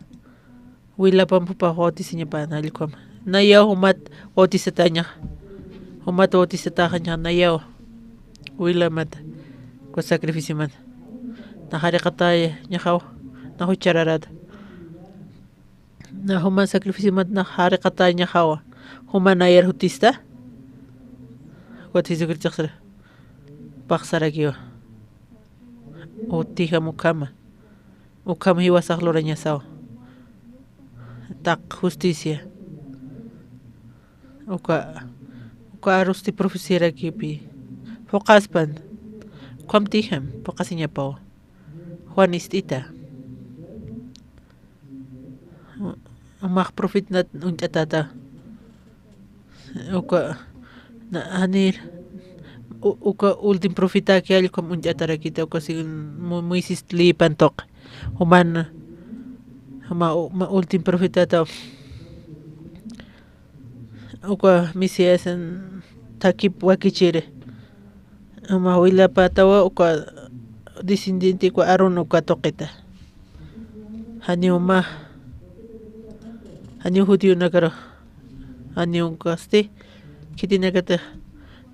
wilapamp jupax bautisañapäna jallk'ama. Nayaw jumat bautisatäñaxa. Jumat bautisatäxañaxa nayaw wilamata. Uka sacrificiomat. Nax jariqatäñaxawa. Nax juchararäta. Nax juma sacrificiomat nax jariqatäñaxawa. Juma nayar jutista. Ukat Jesucristox sara. Jupax sarakiwa. Utjam ukhama. Ukham jiwasax lurañasawa. Taqi justicia. Uka, uka arusti profeciarakipi. Phuqaspan. Ukham utjam, phuqasiñapawa. Juan ist'ita. Umax profetanat uñt'atäta. Uka, na, janir, u-, uka último profetaki jallk'am uñt'atarakita, uka según Mo-, Moisés leypan tuqi. Juman, juma, u-, ma, último profetata, uka Mesiasan thakip wakichiri. Juma wilapätawa uka descendiente uka Aarón uka tuqita. Janiw mä, janiw judíonakar, janiw ukasti, khitinakatix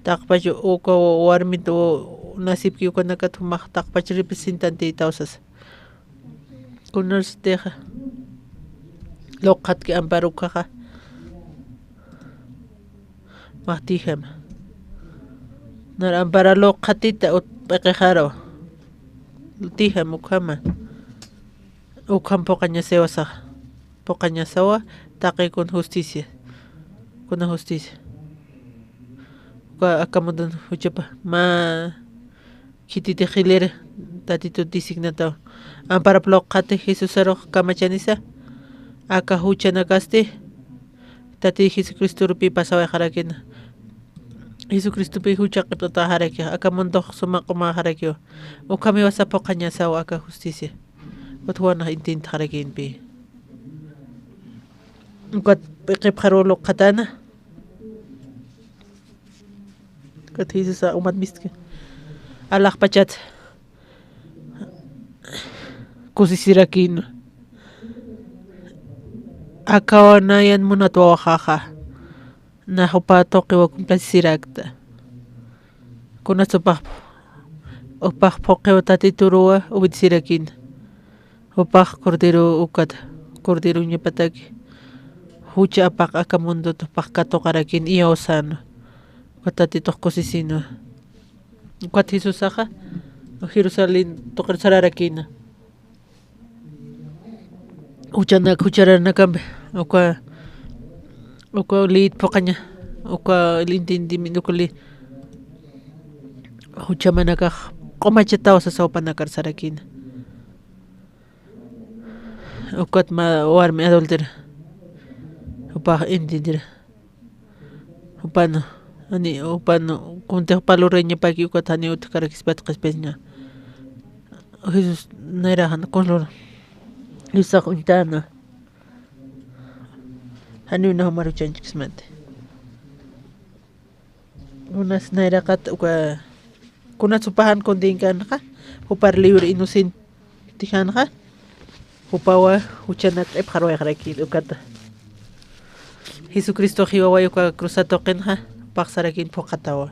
taqpach uka warmit u-, nasipki ukanakat jumax taqpach representantïtaw sasa. Kunarstixa luqxatki ampar ukhaxa. Mä utjama. Nar ampara luqxatita ut p'iqixaraw. Utjam ukhama. Ukham phuqañasiwasaxa. Phuqañasawa taqi kuna justicia. Kuna justicia. Uka aka mundun juchapa. Mä khititix jilïr Tatitut designatawa. Amparap luqxati Jesusarux kamachanisa. Aka juchanakasti Tati Jesucristorupi pasawayxarakina. Jesucristopi jucha q'ipt'ataxaraki. Aka mundux suma q'umaxarakiwa. Ukham jiwasa phuqañasawa aka justicia. Ukat Juanax intintxarakinpi. Ukat p'iqipxaruw luqxatäna. Ukat Jesusa umat mistki. Alaxpachat kusisirakïnwa. Akawa nayan munat wawaxaxa. Nax jupa tuqiwa cumplasisirakta. Kunats jupax, jupax phuqiw Tatituruwa obedecierakïna. Jupax cordero ukat, corderoñapataki. Jucha apaq aka mundot jupax katuqarakïna iyawsänwa. Ukat Tatitux kusisïnwa. Ukat Jesusaxa Jerusalén tuqir sararakïna. Juchanak, jucharanakampi, uka, uka leyit phuqaña, uka entendimiento, uka ley, juchamanakax q'umachataw sasa jupanakar sarakïna. Ukat mä warmi adúltera, jupax entendira. Jupan, jani, jupan, kuntix jupa lurañapaki ukat janiw utjkarakispat qhispiña. Jesús nayraxan kunsa lura. Jesusax uñtänwa. Janiw nax jumar juchañchkismati. Kunas nayraqat uka, kunas jupax jan condenanxa, jupar libre inocente janxa, jupawa juchanak q'ipxaruwayxarakïn ukata. Jesucristo jiwaway uka cruzat tuqinxa, jupax sarakïn phuqatawa.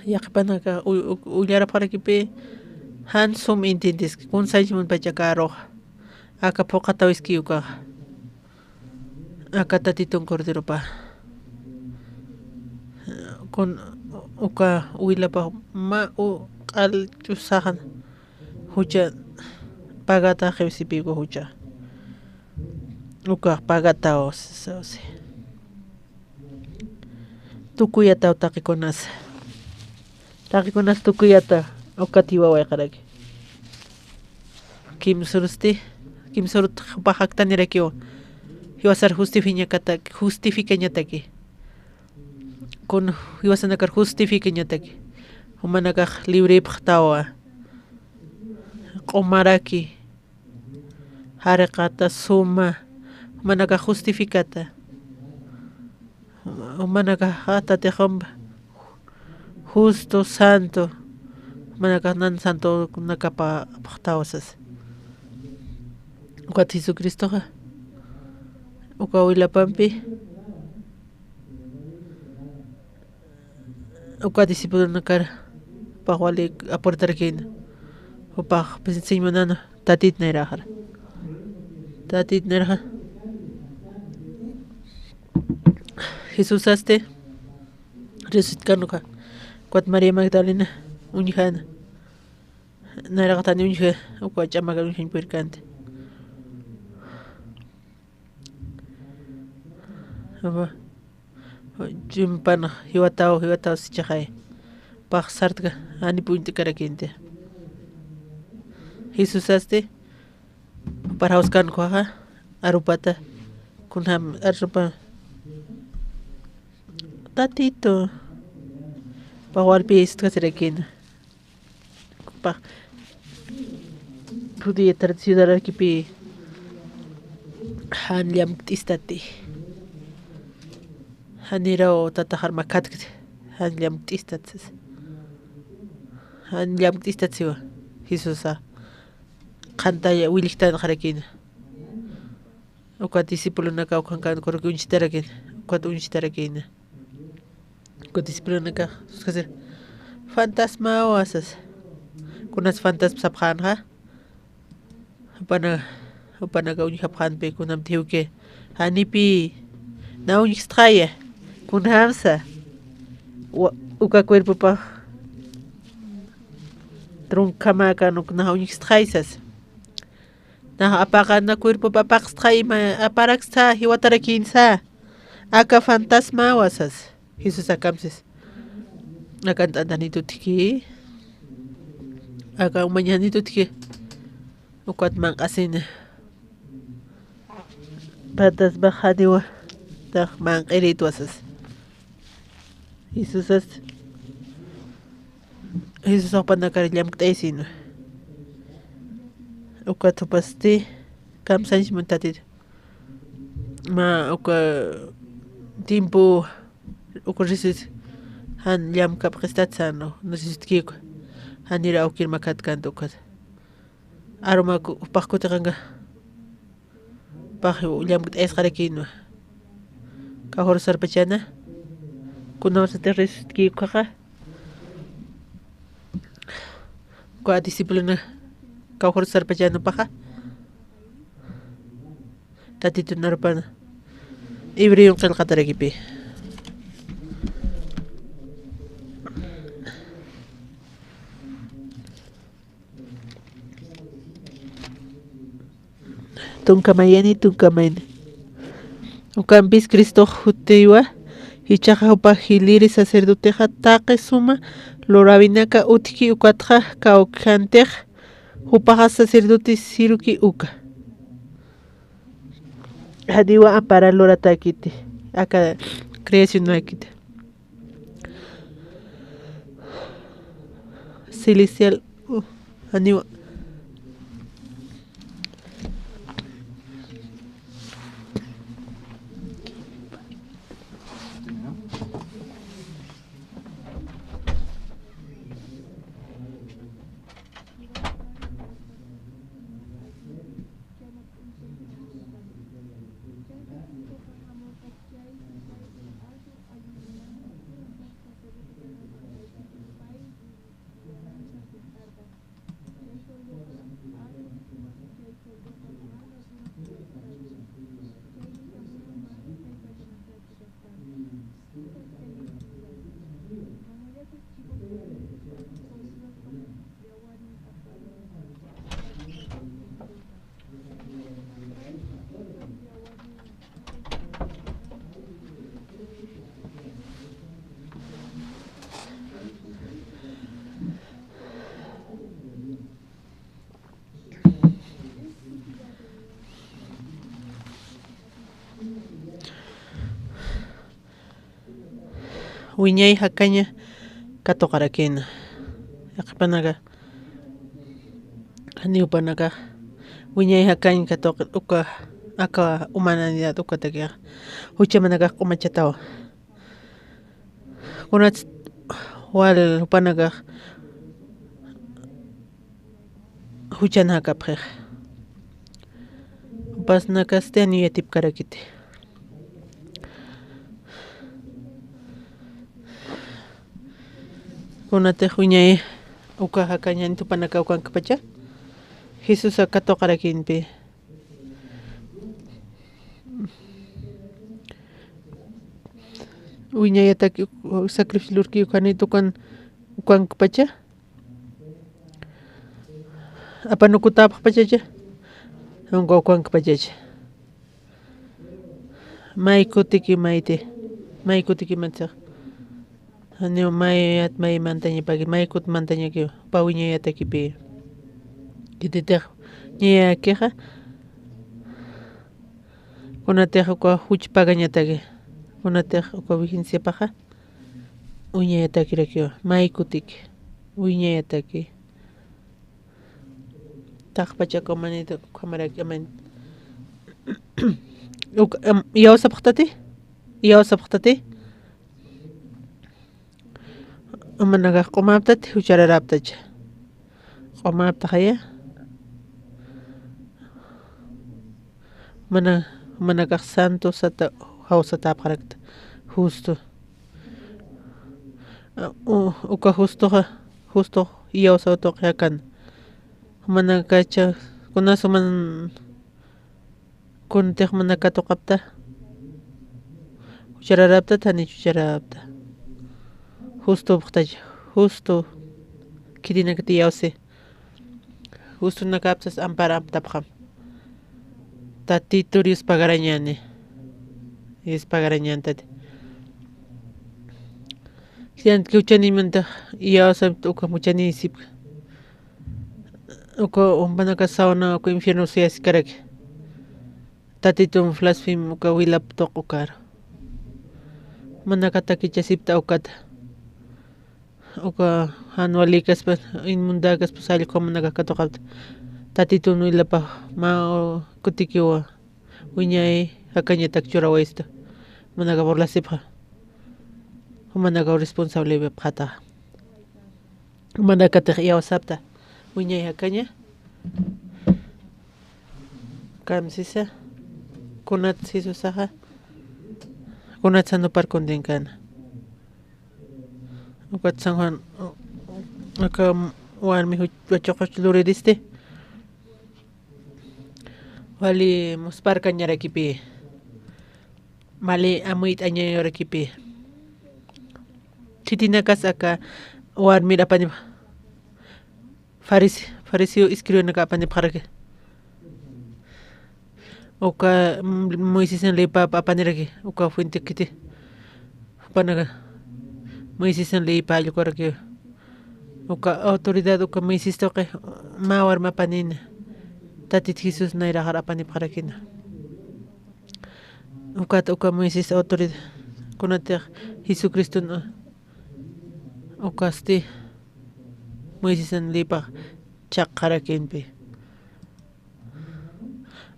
Yaqhipanaka u-, u-, ullarapxarakipi, jan sum intintiski, kun sañsimunpacha karuxa. Aka phuqhatawiski ukaxa. Aka tatitun corderopa. Kun uka wilapa ma u q'al ch'usaxan jucha pagata qiwsipi uka jucha. Uka pagataw sawsi. Tukuyataw taqikunas. Taqikunas tukuyata ukat jiwawayqaraki. Kimsurusti, kimsurut jupax jaktanirakiw. Jiwasar justifiñakata-, justificañataki. Kun jiwasanakar justificañataki. Jumanakax librepxtawa. Q'umaraki. Jariqata suma, jumanakax justificata. Jumanakax tatixumpa justo, santo, jumanakax nan santonakapa apxtawsas. Ukat Jesucristoxa, uka wilapampi, uka discipulonakar jupax wali aportarakïna. Jupax enseñmanana, Tatit nayraxara. Tatit nayraxa. Jesusasti resucitkan uka. Ukat María Magdalena uñjana. Nayraxatani uñja, uka ch'amakan uñjañ purirkänti. Ama, chimpan jiwataw, jiwataw sichixay. Pax sartka, jani puñt'karakïnti. Jesusasti, parjawskan ukaxa, arupata, kunjam, arupa, Tatito, pax walpi istkasirakïna. Pax, judía tradicionarakipi, jan llamkt'istati. Janiraw tataxar makhatkti, jan llamkt'istat sas. Jan llamkt'istat siwa, Jesusa. Qhantaya willjtanxarakïna. Ukat discipulonaka ukhankan kurki uñstarakïna, ukat uñstarakïna. Ukat discipulonaka, suskasir, fantasmawa sas. Kunas fantasma sapxänxa. Jupana, jupanaka uñjapxänpi kunam tiwki. Janipi, na uñjstxaya. Kunamsa. Wa-, uka cuerpopax. Trunkhamäkan uk na uñjstxay sas. Nax apaqana cuerpopa apaqstxa ima aparakstxa jiwatarakïnsa. Aka fantasmawa sas. Jesús akamsis. Akan t'antanitutki. Aka umañanitutki. Ukat manq'asina. Fantasmax janiwa. Tax manq'iritwa sas. Jesusas, Jesusax jupanakar llamkt'aysinwa. Ukat jupasti, kamsañs muntatit. Mä uka tiempo, uka risis, jan llamkapxistat sano, no sé si tkiku. Janira awkir makhatkanta ukat. Arumaku, jupax kutiqanka. Pax llamkt'ayasqarakïnwa. Kawkhur sarpachana. Kunawsatix resucitki ukaxa. Uka discipulona kawkhur sarpachana upaxa. Tatitun arupana. Hebreo qillqatarakipi. Tunka mayani, tunka mayni. Ukampis Cristox jutiywa, jichhaxa jupax jiliri sacerdotexa taqi suma luräwinaka utjki ukatxa kawkjantix, jupaxa sacerdote siruki uka. Janiwa ampara luratäkiti, aka creacionäkiti. Celestial, uh, janiwa. Wiñay jakaña katuqarakïna. Yaqhipanaka, janiw jupanakax wiñay jakañ katuq uka, aka humanidad ukatakixa juchamanakax q'umachatawa. Kunats wal jupanakax juchan jakapxix. Jupasnakasti janiw yatipkarakiti. Kunatix wiñay uka jakañ janit jupanakaw ukankpacha, Jesusa katuqarakïnpi. Wiñayataki sacrificio lurki ukanit ukan, ukankpacha. Apanukutäpxpachacha, uka ukankpachacha. May kutiki mayti, may kutiki matsax. Janiw mayat may mantañapaki, may kut mantañakiw, jupa wiñayatakipi. Khititix wiñayakixa, kunatix uka juch pagañataki, kunatix uka vigenciapaxa, wiñayatakirakiwa, may kutiki, wiñayataki. Taqpachakumanit ukhamaraki aman. Uk, am, iyawsapxtati, iyawsapxtati. Jumanakax q'umäptati, juchararäptacha. Q'umäptaxaya. Mana, jumanakax santo sata, jawsatäpxarakta, justo. A, u, uka justoxa, justo iyawsaw tuqi jakan. Jumanakacha, kunas juman, kunatix mana katuqapta, juchararäpta, janich juchararäpta. Justo pxtach, justo, khitinakati iyawsi. Justo nakapsas ampar aptapxam. Tatitur Dios pagarañani. Dios pagarañantati. Khitinakati juchaniymanta iyawsapta uka juchaniysipka. Uka umpanaka sawna uka infierno suyasikaraki. Tatitum blasfem uka wilap tuq ukar. Manaka takichasipta ukata. Uka jan walikaspa, inmundakaspa, sallqu manaka katuqapta. Tatitun wilapax mä kutikiwa. Wiñay jakañatak churawaysta. Manaka burlasipxa. Manaka responsable pxata. Manakatix iyawsapta. Wiñay jakaña. Kamsisa. Kunat Jesusaxa. Kunat sanupar kuntinkana. Ukat San Juan, aka warmi juch-, wachuqach luriristi. Wali musparkañarakipi. Mali amuyt'añayurakipi. Khitinakas aka warmir apanipxa. Farisi-, fariseo escribanaka apanipxaraki. Uka, mm, Moisesan leypap apaniraki, uka fuente khiti. Jupanaka Moisesan leypa allquraki. Uka autoridad, uka Moisés tuqi, mä warmi apanïna. Tatit Jesús nayraxar apanipxarakina. Ukat uka Moisés autoridad, kunatix Jesucriston, ukasti Moisesan leypax chhaqxarakimpi.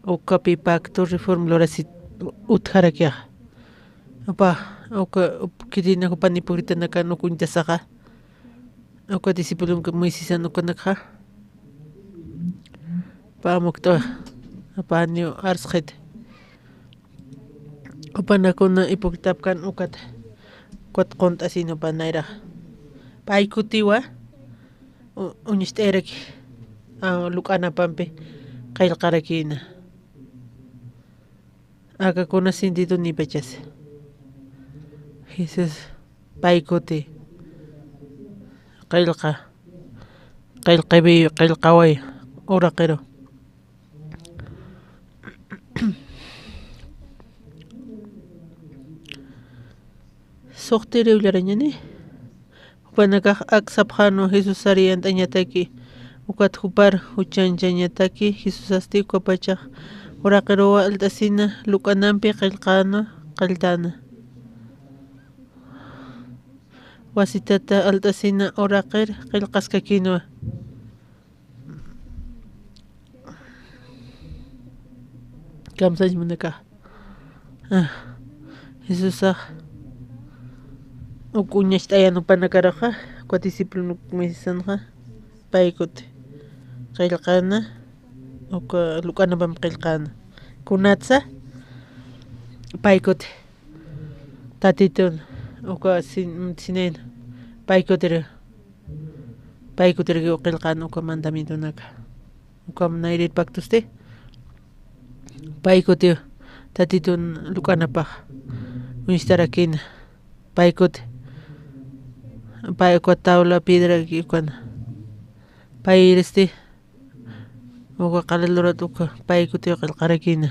Ukapi pacto reforma lurasit utjarakixa. Upa, uka, up-, khitina jupan hipocritanakan uk uñtasaxa. Uka discipulonka Moisesan ukanakxa. Pä amukt'awa, pä niw arsxit. Jupanakuna hipocritapkan ukat, ukat qunt'asin jupan nayrax. Pay kutiwa, u-, uñst'ayraki, a, luk'anapampi qillqarakïna. Aka kuna sentido nipachasi. Jesús pay kuti qillqa, qillqiwi, qillqaway uraqiru. Suxtiriw llarañani. Jupanakax aksapxänu Jesusar yant'añataki, ukat jupar juchañchañataki, Jesusasti ukapachax uraqiruw alt'asina, luk'anampi qillqäna, qilltäna. wasitata alt'asina uraqir qillqaskakïnwa. Kamsañ munakax. Ah, Jesusax uk uñacht'ayan jupanakaruxa, uka discípulo Moisesanxa, pay kuti qillqana, uka luk'anapamp qillqana. Kunatsa, pay kuti Tatitun, uka sin-, sinayna, pay kutiri, pay kutiri qillqan uka mandamientonaka. Uka nayrir pactosti, pay kuti Tatitun luk'anapax uñstarakïna, pay kuti, pay uka tabla piedra ukana, pay iristi, uka qala lurat uka pay kuti qillqarakïna,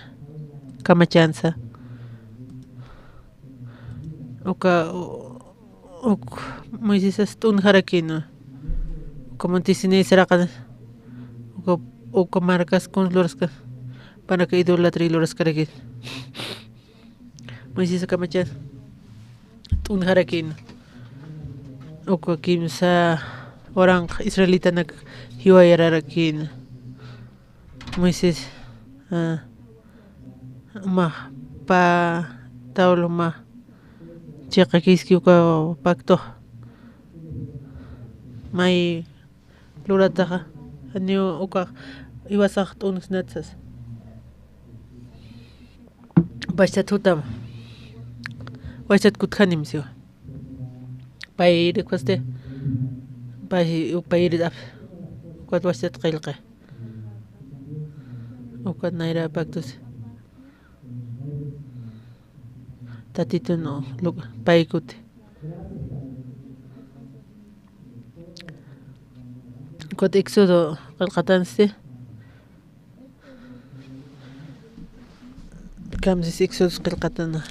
kamachansa. Uka, u-, uk Moisesas t'unjarakïna. Uka monte Sinaí saraqan, uka, uka markas kun luraska, panaka idolatría luraskarakïna. Moisés kamachan t'unjarakïna. Uka kimsa uranx israelitanak jiwayararakïna. Moisés, ah, max pa tabla max chiqakiski uka pactox. May lurataxa, janiw ukax iwasax t'unsnat sasa. Wachtat jutama. Wachtat kutjanim siwa. Pay rikwasti. Pay, pay rit'ap. Ukat wachtat qillqi. Ukat nayra pactos. Tatitun luk-, pay kuti. Ukat Éxodo qillqatansti. Kamsis Éxodo qillqatana.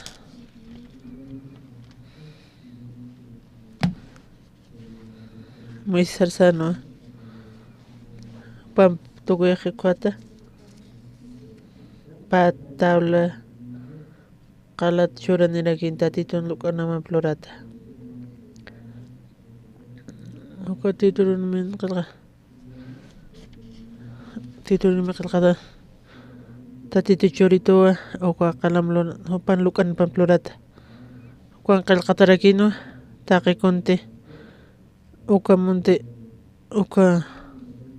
Moisés sarsanwa. Pamp tukuyaxi ukhata. Pä tabla qalat churanirakin Tatitun luk'anamamp lurata. Uka Deuteronomio qillqa. Deuteronomio qillqata. Tatitu churituwa, uka qalam lur-, jupan luk'anpamp lurata. Ukan qillqatarakïnwa, taqi kunti. Uka munti, uka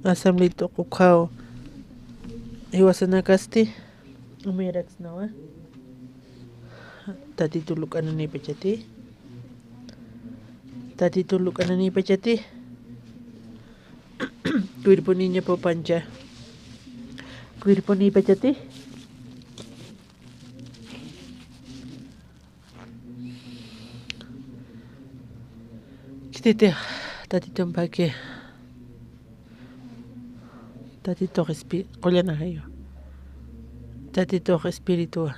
asambley tuq ukhaw jiwasanakasti, umayaraksnawa. Tatitu luk'ananïpachati. Tatitu luk'ananïpachati. Cuerponïñapa jupancha. Cuerponïpachati. Khititix Tatitumpaki, Tatitux espi-, qullanajayu. Tatitux espirituwa.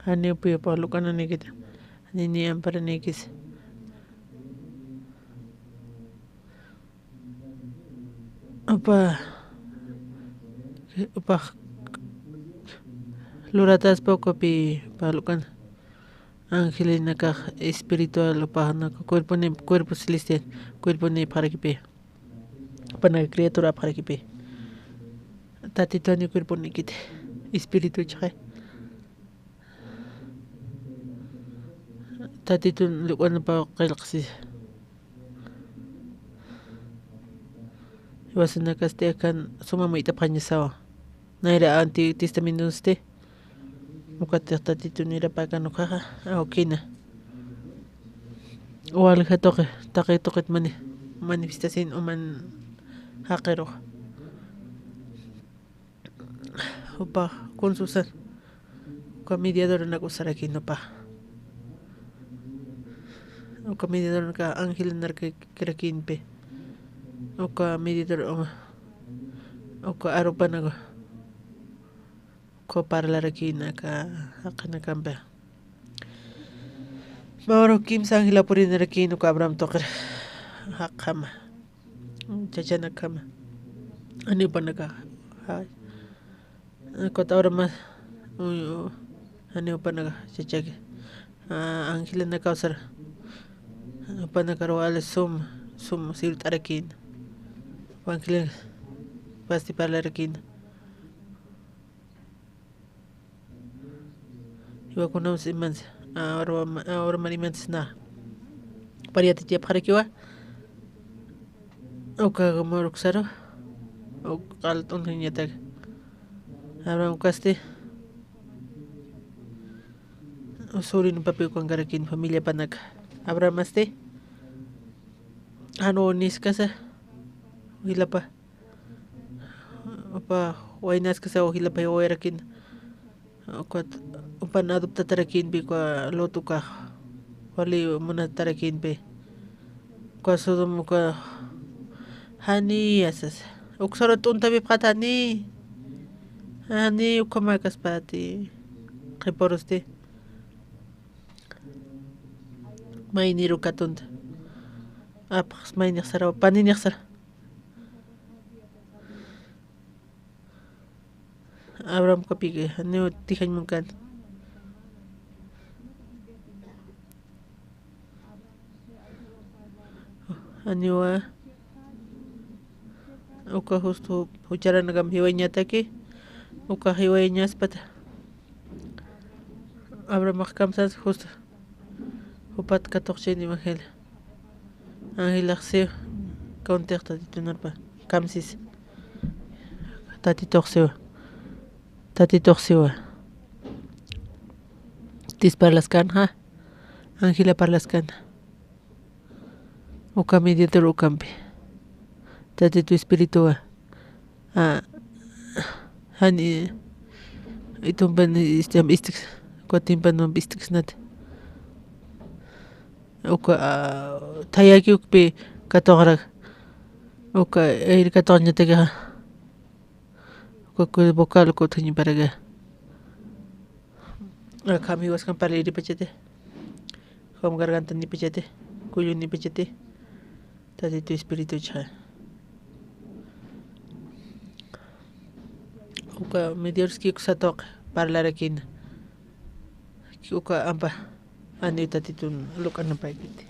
Janiw puyupax luk'ananïkiti, janiw ni amparanïkisi. Upa, upax lurataspa ukapi, upa luk'an angelinakax espiritual, upaxnaka cuerponi, cuerpo celestial, cuerponïpxarakipi. Upanaka criaturapxarakipi. Tatituni cuerponïkiti, espirituchxi. Tatitun luk'anapaw qillqsi. Jiwasanakasti akan suma mayt'apxañasawa. Nayra Antiguo Testamentonsti. Ukatix Tatitun nirapäkan ukaxa, awkina. Walja tuqi, taqi tuqit mani-, manifestación uman jaqirux. Jupax kunsusan, uka mediadoranak usarakïn jupax. Uka mediadoranaka angelanarkarakïnpi. Uka mediador, uka arupanak, uka parlarakïn aka jaqinakampi. Mä urux kimsa ángel purinarakïn uka Abraham tuqir jaqjama, chachanakjama. Janiw jupanakax, ja, ukat Abraham, u-, u-, janiw jupanakax chachaki. A, angelanakaw sar, Jupanakaruw ali sum, sum sirt'arakïna. Jupa angelin pasti parlarakïna. Jiwakunamsa imansa, ahora, ahora mari imansa na. Pari yatichapxarakiwa. Uka muruksaru. Uk q'al t'untañataki. Abraham ukasti. Sobrinopapi ukankarakïn familiapanaka. Abrahamasti. Jan wawaniskasa. Jilapa. Jupa waynaskasa jilapa jiwayarakïn. Ukat, jupan adoptatarakïnpi, uka Lot ukax. Wali munatarakïnpi. Uka Sodoma uka. Jani asas. Uksaru t'untapipxat jani. Jani ukhamäkaspati. Qhipurusti. Mayniru katunta. Apxas maynixsara, paninixsara. Abraham ukapïki, janiw tijañ munkän. Janiwa, uka justu jucharanakam jiwayañataki, uka jiwayañaspata. Abrahamax kamsans justu. Jupat katuqchini ángel. Angelax siw, kuntix Tatitun arpa, kamsis. Tatitux siwa. Tatitux siwa. Tis parlaskanxa, Angela parlaskan. Uka mediador ukampi. Tatitu Espirituwa. A, jani, itumpan istam istiks, uka timpanumpi istiksnati. Uka, a, thayaki ukpi katuqarak. Uka aire katuqañatakixa. Uka cuerda vocal uka utjañaparaki. Akham jiwaskamp parliripachati. Ukham gargantanipachati. Kullunipachati. Tatitu Espirituchxa. Uka mediadorski uksa tuq parlarakïna. Uka ampa, janiw Tatitun luk'anapaykiti.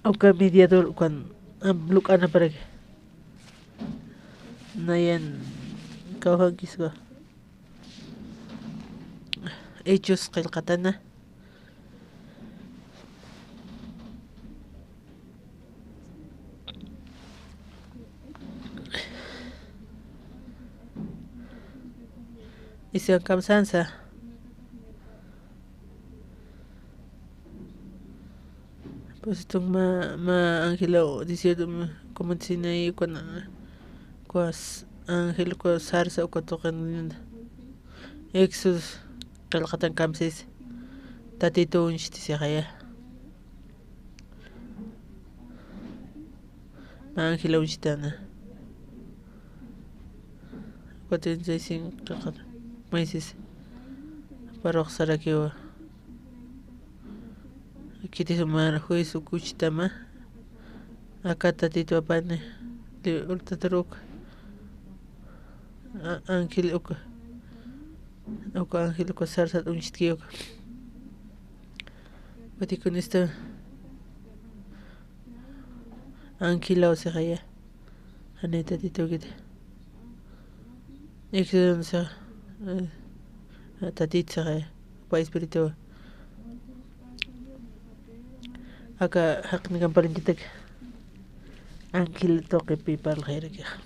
Uka mediador ukan amp luk'anaparaki. Nayan kawjankiswa. Hechos qillqatana. Isiwan kamsansa. Pues tun mä, mä ángel desierto, mä, como Sinaí, kuna, kuas ángel, kuas zarza, uka tuqin. Éxodo qillqatan kamsis. Tatitu uñstisixa ya. Mä ángel uñstana. Cuarenta y cinco qillqata. Moisés. Parux sarakiwa. Khitis mä juez uk uchtama. Aka Tatitu apani. Li urtataruk. A-, ángel uka. Uka ángel uka zarzat uñstki uka. Watikunista. Ángelaw sixaya. Jani Tatitukiti. Éxodo sixa, eh, Tatit sixaya. Jupa Espirituwa. Aka jaqinakam parlt'añatak. Ángel tuqipi parlxayarakixa.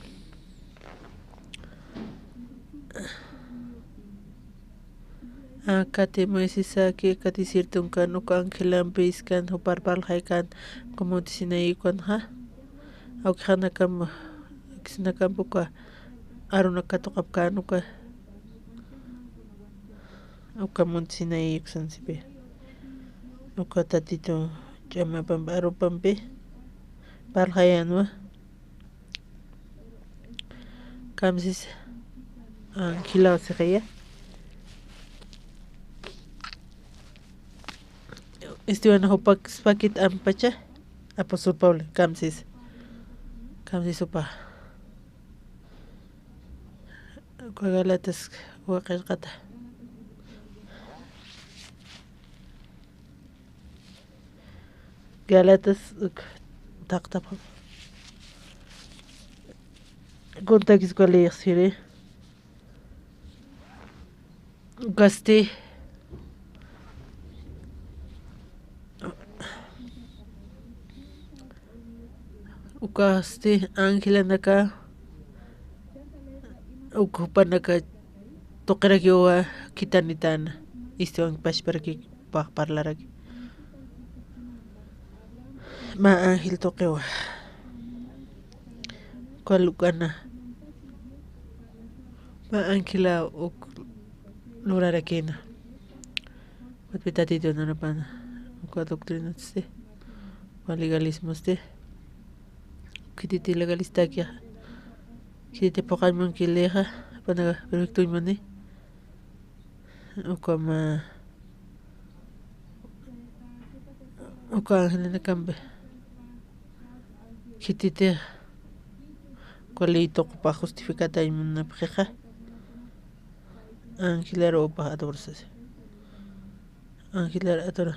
Akati Moisesaki, akati desiertonkan, uka angelampi iskan, jupar parlxaykan, como Sinaí ukanxa. Awkixanakam, awkisinakamp uka, arunak katuqapkän uka. Uka monte Sinaí uksansipi. Uka Tatitu ch'amapampi, arupampi, parlxayänwa. Kamsis, angelaw sixaya. Istiwana jupax pakit ampacha, apóstol Pablo, kamsis. Kamsis jupa. Uka Galatas, uka qillqata. Galatas, uk, taqtapxam. Kuntakis uka liyixsiri. Ukasti, ukasti angelanaka, uk jupanaka tuqirakiwa khithanitäna, istiwan pachparaki pax parlaraki. Mä ángel tuqiwa. Uka luk'ana. Mä ángela uk lurarakïna. Ukatpï Tatitun urapana. Uka doctrinasti. Uka legalismosti. Khititi legalistaki. Khititi phuqañ munki lixa. Jupanaka perfectuñ muni. Uka mä, uka angelanakampi. Khititix uka ley tuqupax justificatañ munapxixa. Angelar upax adorasasi. Angelar adora.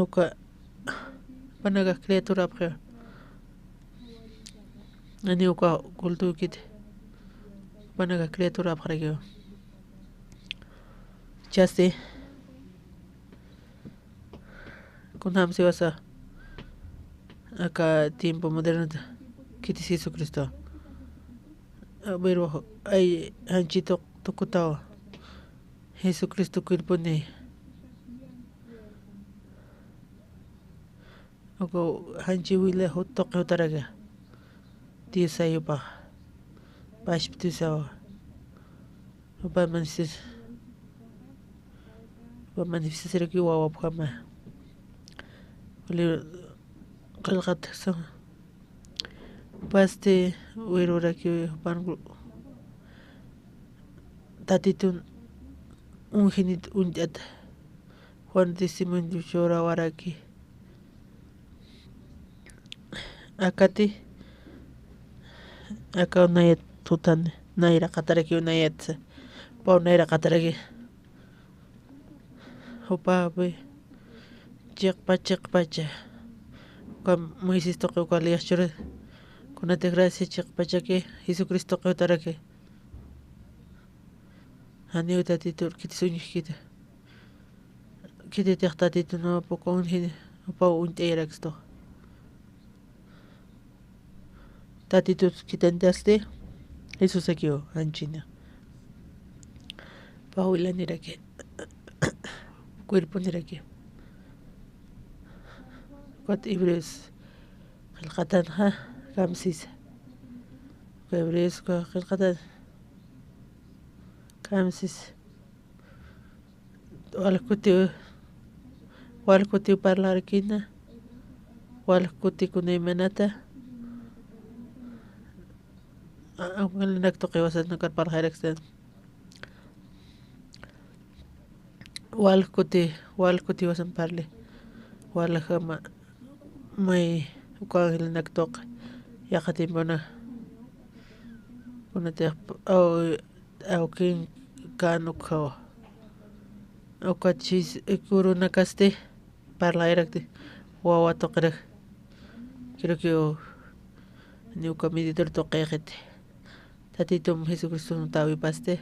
Uka jupanakax criaturapxiwa. Janiw uka cultowkiti. Jupanakax criaturapxarakiwa. Jichhasti kunjams jiwasa aka tiempo modernota khitis Jesucristo. A ver, ay, janchi tuq-, tukutawa. Jesucristo cuerponi. Uka janchi wila jut tuqi jutaraki. Dios sayupax. Pachpa Diosawa. Jupa manifestas-, jupa manifestasiraki wawapjama. Juli qillqat suma. Jupasti wiruraki jupan Tatitun unginit uñt'ata. Juan testimonio churawaraki. Akati, aka nayat tutani, nayraqataraki nayatsa, jupaw nayraqataraki. Jupapi chiqpa chiqpacha. Uka Moisés tuqi uka leyix churi. Kunatix gracia chiqpachaki Jesucristo tuqi jutaraki. Janiw Tatitur khitis uñjkiti. Khititix Tatitun uka unjini, jupaw uñt'ayarakistux. Tatitut khithanitasti, Jesusakiw janchini. Jupaw wilaniraki. Cuerponiraki. Ukat Hebreos qillqatanxa kamsisa. Uka Hebreos uka qillqatan kamsisa. Walja kuti, walja kuti parlarakïna, walja kuti kunaymanata, a-, angelanaka tuqiwasan ukat parlxarakistani. Walja kuti, walja kuti jiwasan parli. Walja mä, may uka angelanaka tuqi, yaqha tiempona. Kunatix, aw, awkin kan ukjawa. Ukat chis, kurunakasti parlayarakti wawa tuqirak. Creo que, ni uka mediador tuqixiti. Tatitum Jesucriston tawipasti.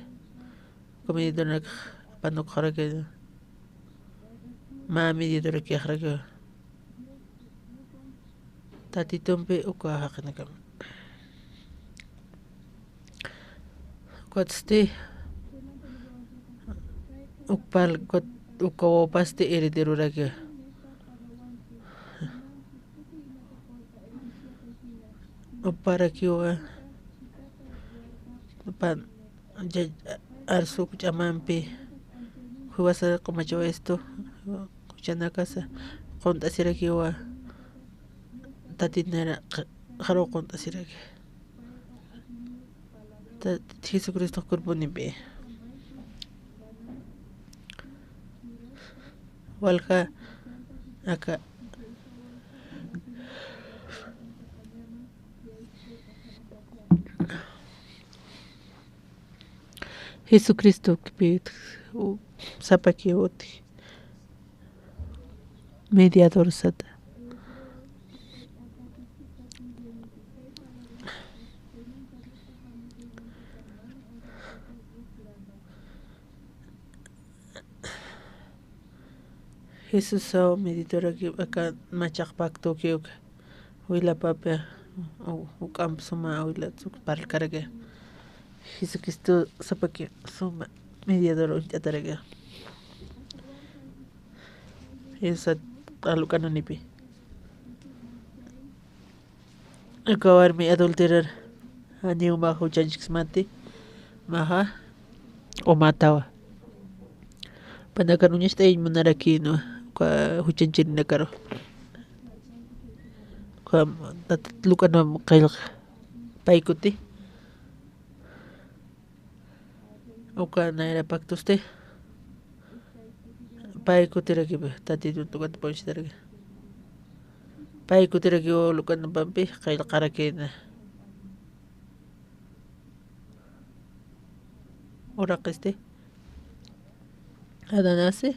Uka mediadoranak apanukxaraki. Mä mediadorakixaraki. Tatitumpi uka jaqinakam. Ukatsti, ukpal, ukat, uka wawapasti herederoraki. Uparakiwa, pan, ya, arsuku ch'amampi, jiwasa q'umachawa esto, juchanakasa, qunt'asirakiwa, Tatit nayra, qa-, qaru qunt'asiraki. Ta-, Jesucristo cuerponimpi. Walja, aka, Jesucristo kipit, u, sapakiwti. mediador sata. Jesús saw mediadoraki aka machaq pactoki uka wilapapi u-, uk'amp suma awilats uk parlkaraki. Jesucristo sapaki suma mediador uñt'ataraki. Jesús aluk'ananipi. Aka warmi adulterar janiw mä juchanchiksamati, maja q'umatawa. Panakan uñacht'ayañ munarakïnwa, uka juchanchirinakaru. Uka tat-, luk'anwa qillqa pay kuti. Uka nayra pactosti pay kutirakipi, Tatitun luk'antapaw uñstarakïna. Pay kutirakiw luk'antapampi qillqarakïna. Uraqisti Adanasi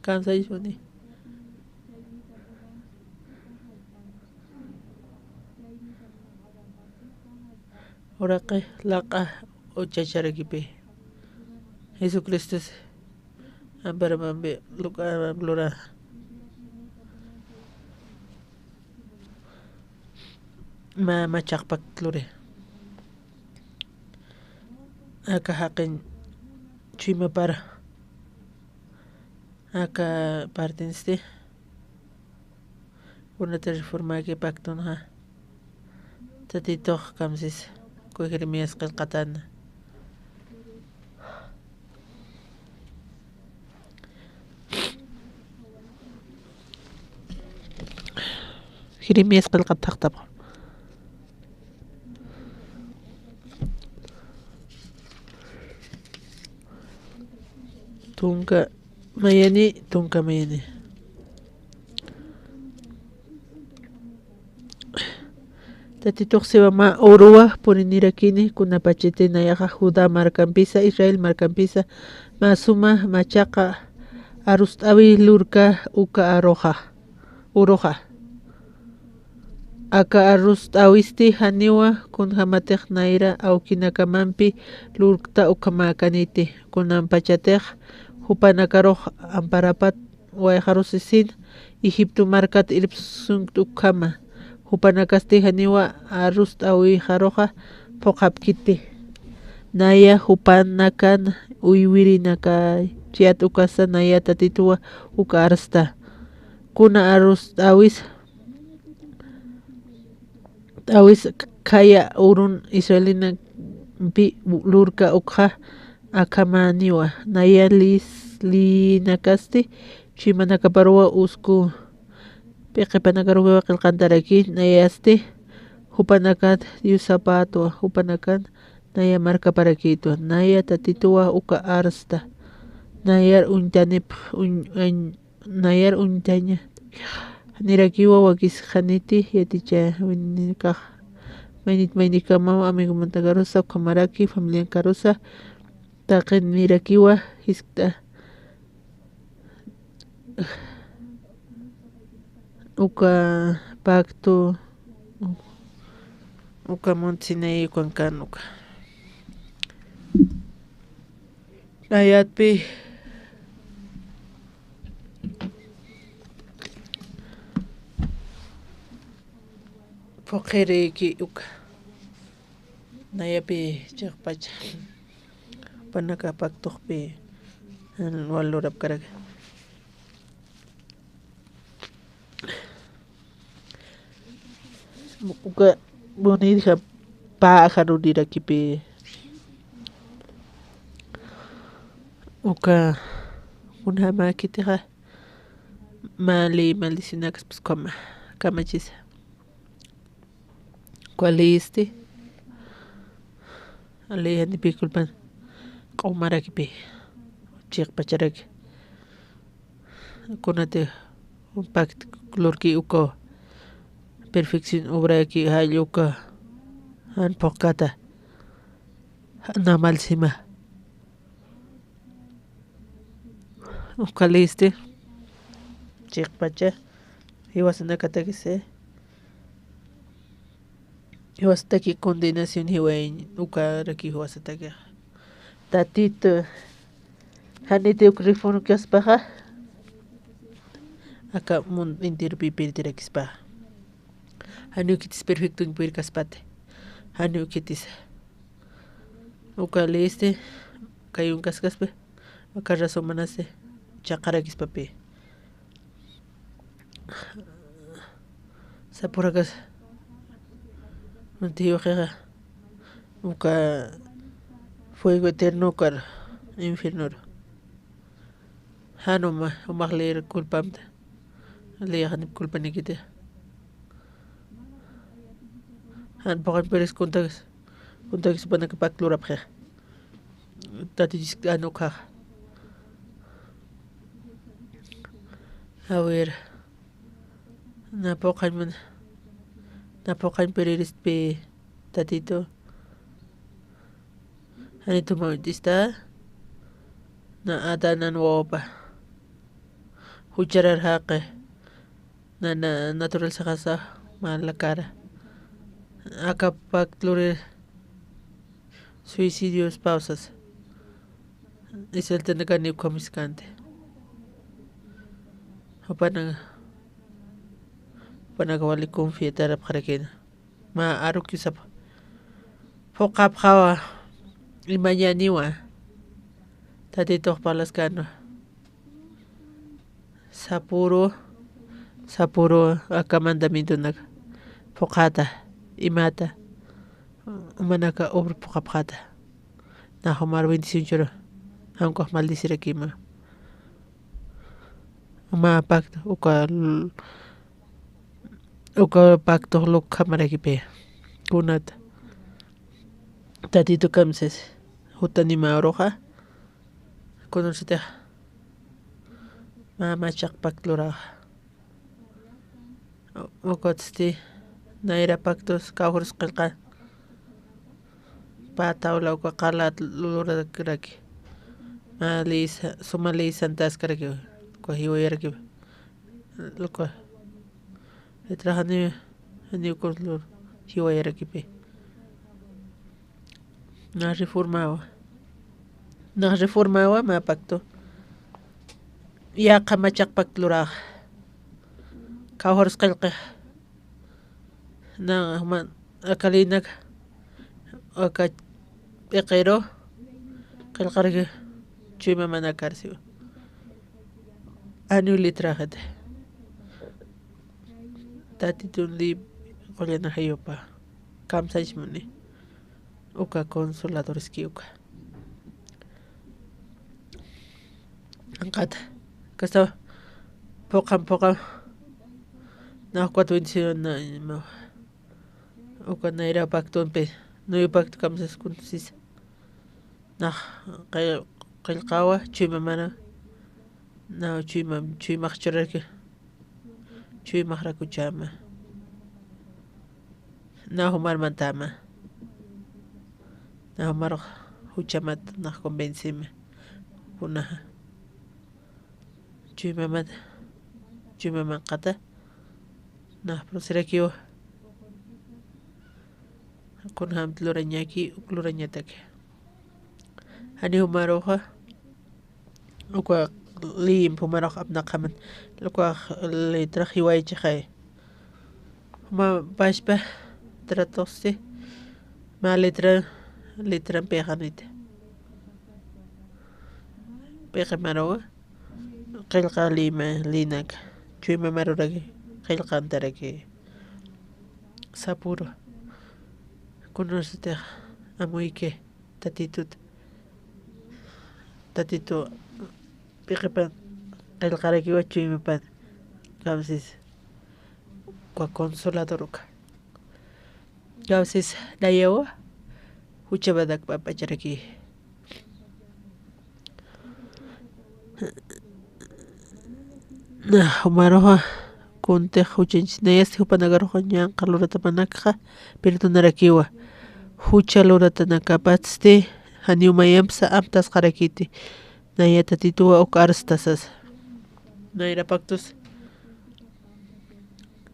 kamsaychuni. Uraqi laq'a uchacharakipi. Jesucristos amparamampi luk'a lura. Ma, machaqpak luri. Aka jaqin chuymapara. Aka partensti. Kunata reformaki pactonxa. Tatitux kamsis. Ku Jeremías qillqatana. Jeremías qillqat thaqtapxa. Tunka mayani, tunka mayani. Tatitux siwa mä uruwa purinirakini, kunapachati nayaxa Judá markampisa, Israel markampisa, mä suma machaqa arust'äwi lurka uka aruxa, uruxa. Aka arust'äwisti janiwa kunjämatix nayra awkinakamampi lurkta ukhamäkaniti, kunampachatix jupanakarux amparapat wayxarusisin Egipto markat irpsunkta ukhama. Jupanakasti janiwa arust'äwixaruxa phuqhapkiti. Naya jupanakan uywirinakachiyät ukasa naya Tatituwa uka arsta. Kuna arust'äwis t'äwis khaya urun Israelinampi lurka ukxa akhamäniwa, naya lis-, liyinakasti chuymanakaparuwa usku p'iqipanakaruwa qillqantaraki, nayasti jupanakat Diosapätwa, jupanakan naya markaparakïtwa, naya Tatituwa uka arsta, nayar uñtanipx, uñ-, uñ-, nayar uñtaña. Nirakiwa wakisxaniti yatichäwinakax. Maynit maynikamaw amigomanakarusa, ukhamaraki familianakarusa, taqi nirakiwa jiskt'a uka pacto, uka monte Sinaí ukankan uka. Ayatpi phuqhiriki uka. Nayapi chiqpacha. Jupanaka pactoxpi wal lurapkaraki. Uka munirja pä jarurirakipi. Uka kunjämäkitixa mä ley maldicionakaspas ukhama kamachisa. Uka leyisti, ley janipi culpan q'umarakipi, chiqpacharaki. Kunati pacto lurki uka perfección obraki jall uka jan phuqkata namal sima. Uka leyisti chiqpacha, jiwasanakatakisi, jiwasataki condenación jiwayañ, ukaraki jiwasataki. Tatitu, janiti uk rifunukaspaxa, aka mundo enteropi pirtirakispaxa. Janiw khitis perfectoñ purkaspati. Janiw khitis. Uka listi, kayunkaskaspi, aka razomanasi, chaqarakispapi. Sapurakas, mantiwaqiqa, uka fuego eterno ukar infiernor. Jan uma, umax liyir culpamta. Liyaxanip culpanikiti. Jan puqanpiris kuntakis, kuntakis panaka pakt lurapxix. Tatichis jan ukhax. A ver. Na puqañ man, na puqañpiririspi Tatitu. Janitu mawt'ista, na Adán, na wawapa. Jucharar jaqi, na, na naturaleza qasa, mala cara. Aka pakt lurir suicidios pawsas. Israeltanakani ukhamiskanti. Jupanaka, jupanaka wali confiatarapxarakina. Mä arukisapa. Phuqhapxawa, imañaniwa. Tatitux parlaskänwa. Sapüru, sapüru aka mandamientonaka. Phuqhata, imata. Umanaka obra phuqhapxata. Nax jumar bendición churu. Jankax maldecirakima. Mä pacto, uka l-, uka pacto lukhamarakipi. Kunat. Tatitu kamsis. Jutani mä uruxa. Kunasatix. Mä machaq pacto luraxa. Ukatsti. Nayra pactos kawkharus qillqa. Pä tawla uka qalat lurakraki. Mä ley sa-, suma ley santaskaraki. Uka jiwayaraki. Uka. Letra jani, jani uka lur-, jiwayarakipi. Nax reformawa. Nax reformawa mä pacto. Yaqha machaq pacto lurax. Kawkharus qillqix. Na, man, aka leynak, aka p'iqiru, qillqaraki chuymamanakarsiwa. Janiw letraxiti. Tatitun ley qullan ajayupa. Kamsañs muni. Uka consoladorski uka. Anqata. Kasta phuqham, phuqham. Nax ukat bendición na, ma. Uka nayra pactompi. Nuevo pacto kamsas kunsis. Nax qi-, qillqawa, chuymamana. Nax chuymam, chuymax churaraki. Chuymaxraku chama. Nax jumar mantama. Nax jumar juchamat, nax convencima. Kunaxa. Chuymamat, chuymamanqata. Nax prosirakiwa. Kunjam lurañaki, uk lurañataki. Jani jumaruxa, uka liyim jumarux apnaqaman, uka letra jiwaychixay. Juma pachpa tratoxsi, mä letra, letran pixaniti. P'iqi maruwa, qillqa liyma, liynaka, chuyma maruraki, qillqantaraki. Sapüru. Kunasatix amuyki, tatitut. Tatitu p'iqipan qillqarakiwa chuymapan. Kamsis. Uka consolador uka. Kamsis nayawa. Juchamanak p'ap'acharaki. Na, jumaruxa, kuntix juchanchis nayasti jupanakaruxa ñanqha luratamanakxa, perdonarakiwa. Jucha luratanakapatsti, janiw mayampsa amtasqarakiti. Naya tatituwa uk arstasasa. Nayra pactos,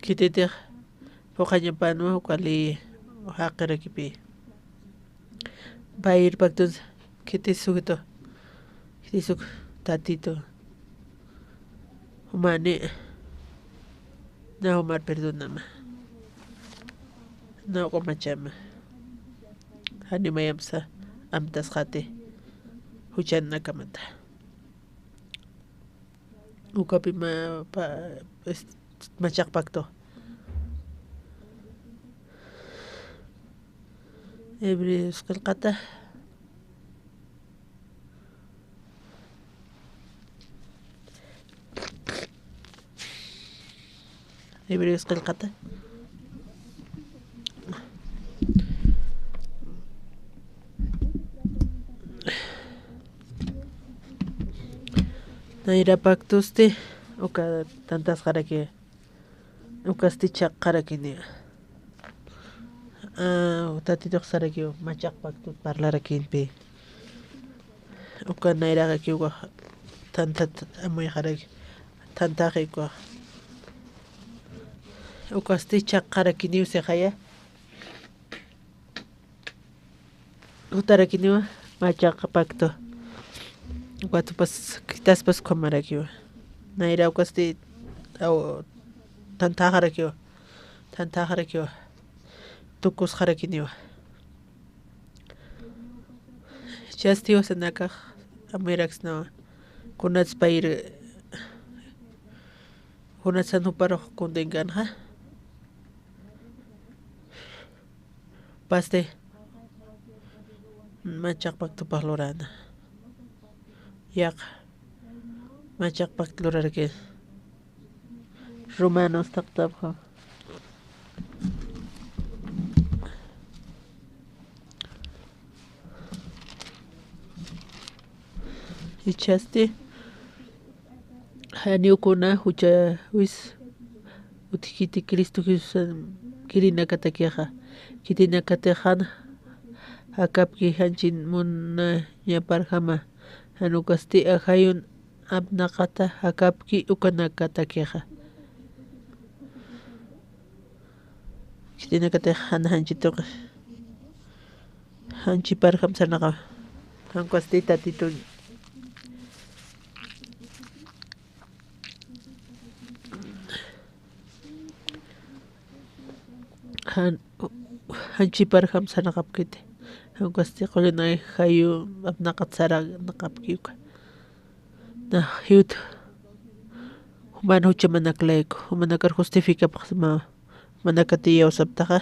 Khititix phuqhañapanwa uka ley jaqirakipi. Payïr pactun khitis sujitu, khitis uk Tatitu jumani, na jumar perdonama, na uq'umachama, janiw mayamsa amtasxati juchanakamata. Ukapi ma, pa, es, machaq pacto. Hebreos qillqata. Hebreos qillqata. Nayra pactusti uka tantasxaraki, ukasti chhaqxarakiniwa. Ah, Tatitux sarakiw machaq pactut parlarakimpi. Uka nayraxakiw tantat amuyxaraki, tantaxi ukax. Ukasti chhaqxarakiniw sixaya. Jutarakiniwa machaq pacto. Ukatupas khitaspas ukhamarakiwa. Nayra ukasti, aw, tantaxarakiwa. Tantaxarakiwa. Tukusxarakiniwa. Jichhasti jiwasanakax amuyaraksnawa. Kunats payïr, kunatsan juparux condenanxa. Pasti machaq pactupax lurana. Yaqha machaq pacto luraraki. Romanos taqtapxa. Jichhasti janiw kuna juchäwis utjkiti Cristo Jesusan khitinakatakixa. Khitinakatix jan jakapki janchit munañaparjama, jan ukasti ajayun apnaqata jakapki ukanakatakixa. Khitinakatix jan janchituqi, janchiparjam sarnaqawa. Jan ukasti Tatitun jan, janchiparjam sarnaqapkiti. Jan ukasti qullan ajayu apnaqat sarnaqapki uka. Nax jiwt juman juchamanaklayku, jumanakar justificapxsma, jumanakati iyawsaptaxa.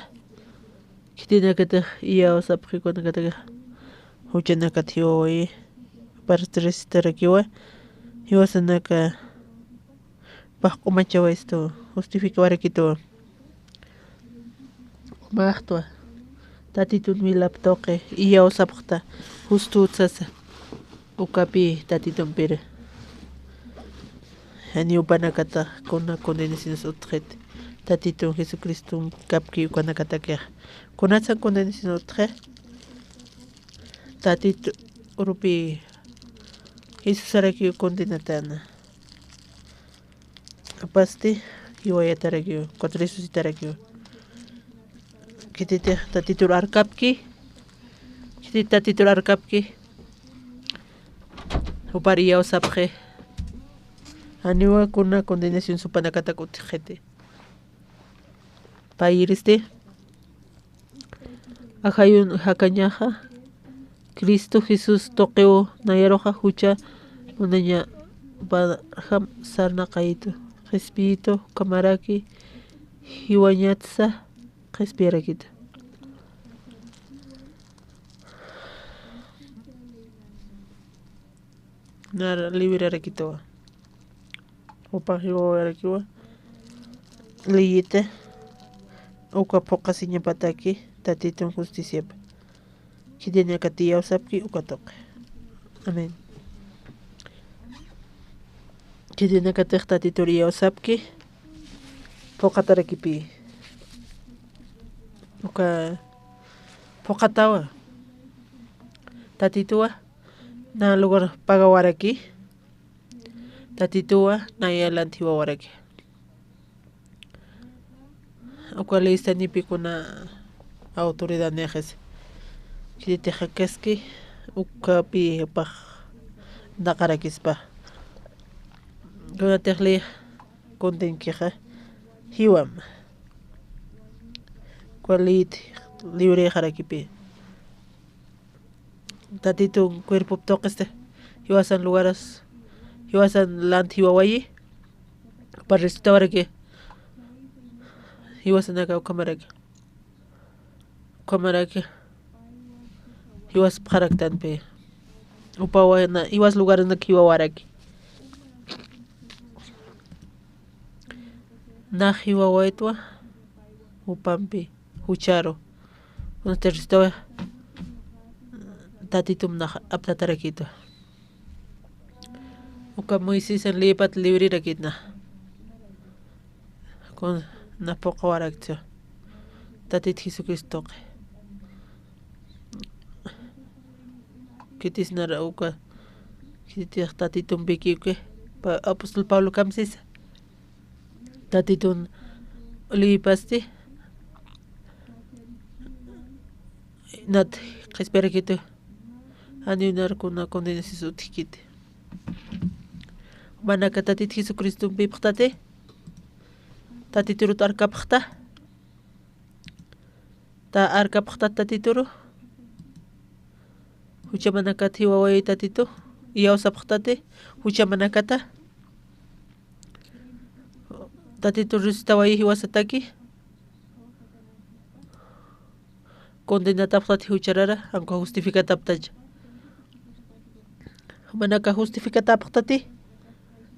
Khitinakatix iyawsapxi ukanakatakixa. Juchanakat jiwawayi, partiristarakiwa, jiwasanaka pax q'umachawayistu, justificawarakitu. Q'umaxtwa, Tatitun wilap tuqi iyawsapxta, justu sasa. Ukapi Tatitumpir janiw jupanakata kuna condenaciones utjxit, Tatitun Jesucriston kapki ukanakatakixa. Kunatsan condenación utji? Tatitu urupi Jesusarakiw condenatana. Apasti jiwayatarakiw, ukat resucitarakiw. Khititix Tatitur arkapki, khitit Tatitur arkapki, jupar iyawsapxi. Janiwa kuna condenación jupanakatak utjxiti. Payïristi ajayun jakañaxa, Cristo Jesús tuqiw nayaruxa jucha munañaparjam sarnaqayitu. Qhispiyitu, ukhamaraki jiwañatsa qhispiyarakitu. Nara librarakituwa. Jupax jiwawarakiwa. Leyita uka phuqasiñapataki Tatitun justiciapa. Khitinakatix iyawsapki uka tuqi. Amén. Khitinakatix Tatitur iyawsapki phuqatarakipi. Uka phuqatawa. Tatituwa na lugar pagawaraki. Tatituwa naya lanti jiwawaraki. Uka leysanipï kuna autoridad nixis. Khititix akaski, ukapi jupax naqarakispa. Kunatix ley kuntinkixa jiwam. Uka leyit librexarakipï. Tatitun cuerpop tuqisti, jiwasan lugaras, jiwasan lant jiwawayi, jupa resucitawaraki, jiwasanaka ukhamaraki, ukhamaraki, jiwaspxaraktanpï, jupawana, jiwas lugaranak jiwawaraki. Nax jiwawaytwa, jupampi, jucharu. Kunasti resucitawa, Tatitum nax aptatarakitwa. Uka Moisesan leyipat librirakitna. Kun na puqawarakchu. Tatit Jesucristo tuqi. Khitis nara uka, khititix Tatitumpï uki, pa-, apóstol Pablo kamsisa. Tatitun liyipasti, nat qhispirakitu, janiw nar kuna condenasis utjkiti. Jumanaka Tatit Jesucristompïpxtati, Tatiturut arkapxta, ta arkapxtat Tatituru, juchamanakat jiwawayi Tatitu, iyawsapxtati, juchamanakata, Tatitur resucitawayi jiwasataki, condenatapxtati jucharara, anka justificataptacha. Jumanaka justificatapxtati,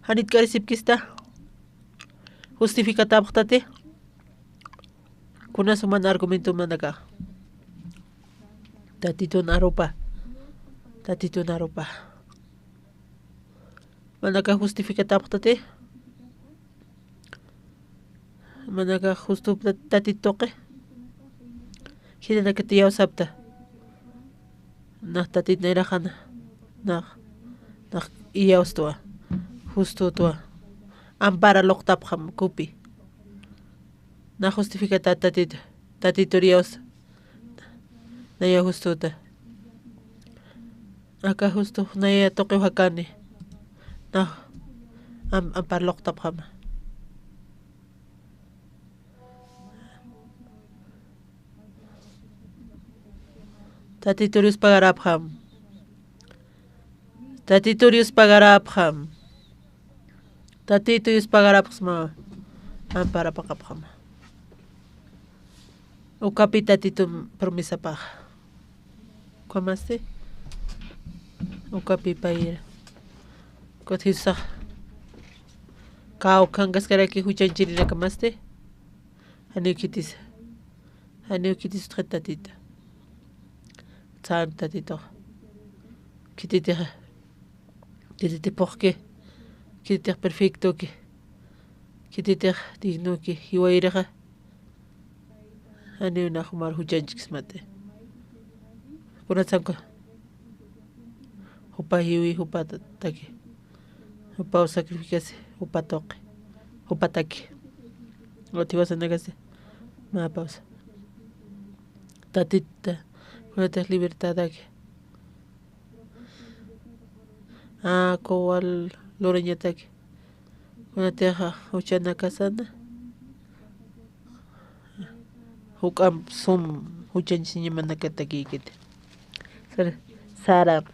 janitk'arisipkista, justificatapxtati, kunas juman argumentomanaka. Tatitun arupa, Tatitun arupa. Manaka justificatapxtati. Manaka justo Tatit tuqi. Jilanakat iyawsapta. Nax Tatit nayraxana. Nax, nax iyawstwa. Justutwa. Ampara luqtapxam kupi. Na justificata Tatit, Tatitur iyawsa. Naya justuta. Aka justo naya tuqiw jakani. Na am-, ampar luqtapxama. Tatitur Dios pagarapxam. Tatitur Dios pagarapxam. Tatitur Dios pagarapxsma. Amparapaqapxama. Ukapi Tatitum promesapax. Ukamasti. Ukapi payra. Ukat Jesusax. Kawkhankaskarakiw juchañchirinaka masti. Janiw khitisa. Janiw khitis utjat Tatita. Santo Tatitux. Khititixa. Khititix puxki. Khititix perfectoki. Khititix dignoki. Jiwayirixa. Janiw nax jumar juchañchkismati. Kunatsanka. Jupa jiwi, jupa ta-, taki. Jupaw sacrificasi, jupa tuqi. Jupa taki. Uti jiwasanakasi. Mä pausa. Tatita. Kunatix libertadaki. Aa, kuwal lurañataki. Kunatixa juchanakasana. Juk'amp sum juchañchasiñamanakatakïkiti. Sar-, saram.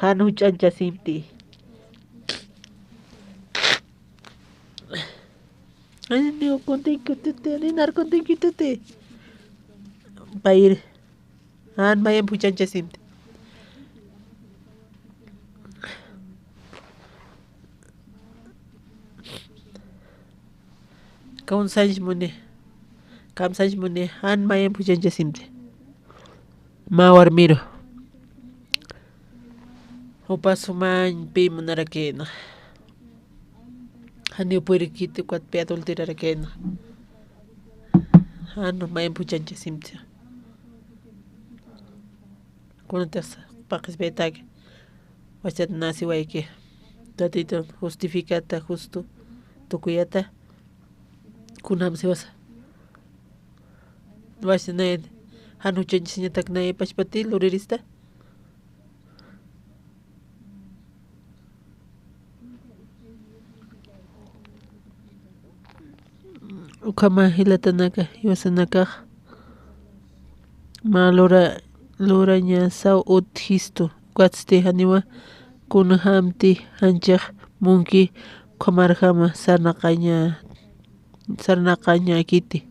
Jan juch'añchasimti. Ay, niw kuntinkituti, ninar kuntinkituti. Payri. Jan mayamp juchañchasimti. Kamsañch muni. Kamsañch muni. Jan mayamp juchañchasimti. Mä warmiru. Jupa sumañpi munarakïna. Janiw purikiti ukatpi adulterarakïna. Jan mayamp juchañchasimti. Kunatix paqisipaytaki. Wachat nasiwayki. Tatitun justificata, justo tukuyata. Kunam siwasa. Wasi nay, jan juchañchasiñatak nay pachpati lurirista. Ukhama jilatanaka, jiwasanakax mä lura, lurañasaw utjistu, ukatsti janiwa kunjämti janchix munki ukhamarjama sarnaqaña, sarnaqañäkiti.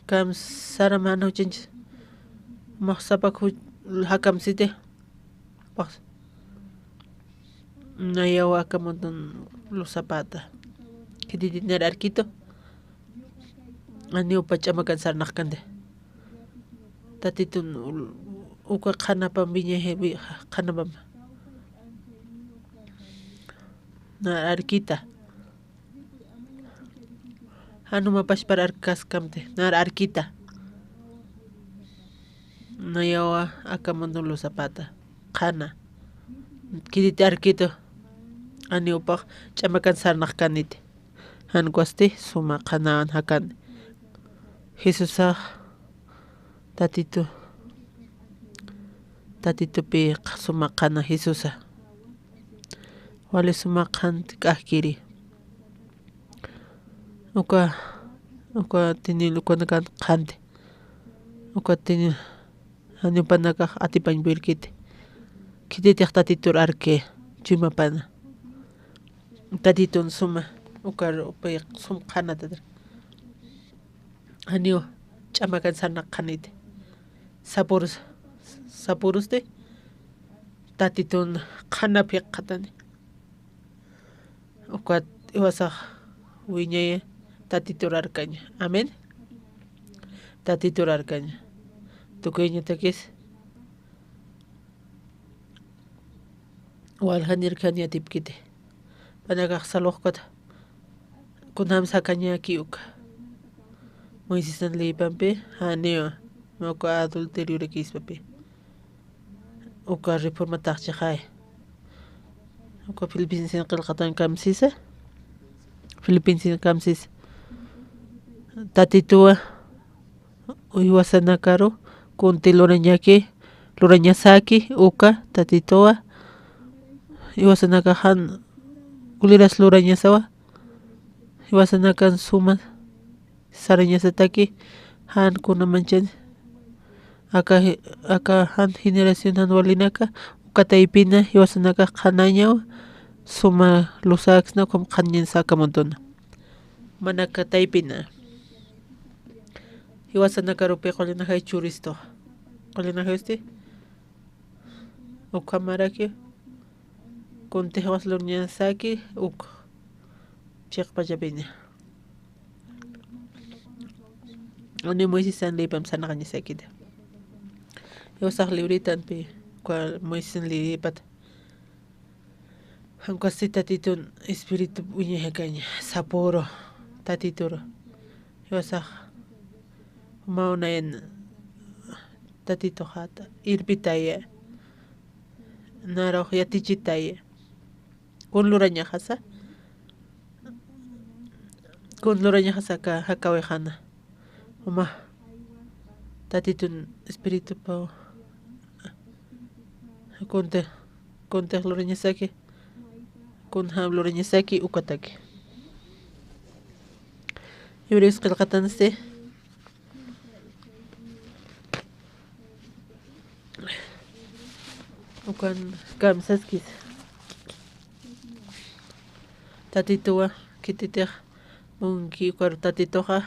Kamsarama jan juchañchis. Jumax sapa ju-, jakamsiti. Pax. Nayaw aka montón luzapata. Khititit nar arkitu. Janiw pä ch'amakan sarnaqkänti. Tatitun ul-, uka qhanapam wiñay, wi-, qhanapam. Nar arkita. Jan juma pachpar arkaskamti, nar arkita. Nayawa aka montón luzapata. Qhana. Khititi arkitu. Janiw pä ch'amakan sarnaqkäniti. Jan ukhasti suma qhanawan jakani. Jesusax Tatitu, Tatitupi suma qhana Jesusa. Wali suma qhanti k'ajkiri. Uka, uka tini, ukanakan qhanti. Uka tini, janiw jupanakax atipañ purirkiti. Khititix Tatitur arki, chuymapana. Tatitun suma, ukar, upi sum qhanatatar. Janiw ch'amakan sarnaqkäniti. Sapürus, sapürusti, Tatitun qhanap jikxatani. Ukat jiwasax wiñay Tatitur arkaña. Amén. Tatitur arkaña. Tukuyañatakis waljanirkani atipkiti. Jupanakax salwaqkata. Kunjams jakañäki uka. Moisesan leypampi, janiwa. Mä uka adulteriorakïspapi. Uka reformatax chixay. Uka Filipenses qillqatan kamsisa. Filipenses kamsisa. Tatituwa jiwasanakaru kunti lurañaki, lurañasaki, uka Tatituwa jiwasanakax jan uliras lurañasawa, jiwasanakan suma sarañasataki, jan kuna manchan, aka, aka jan generación jan walinaka, uka taypina, jiwasanakax qhanañawa, suma lusäksna, ukham qhanñan saka montona. Manaka taypina. Jiwasanakarupi qullanajay churistu. Qullanajayusti. Ukhamaraki. Kuntix jiwas lurañasaki uk chiqpachapiña. Uni Moisesan leypam sarnaqañasakiti. Jiwasax libritanpi, uka Moisesan libripata. Jan ukasti Tatitun Espíritu wiñay jakaña, sapüru, Tatituru. Jiwasax, jumaw nayan Tatituxata irpitaya, narux yatichitaya. Kun lurañaxasa, kun lurañaxasa aka jakawixana. Juma Tatitun Espiritupaw kuntix, kuntix lurañasaki, kunjam lurañasaki ukataki. Hebreos qillqatansti ukan kamsaskis. Tatituwa, khititix munki ukar Tatituxa,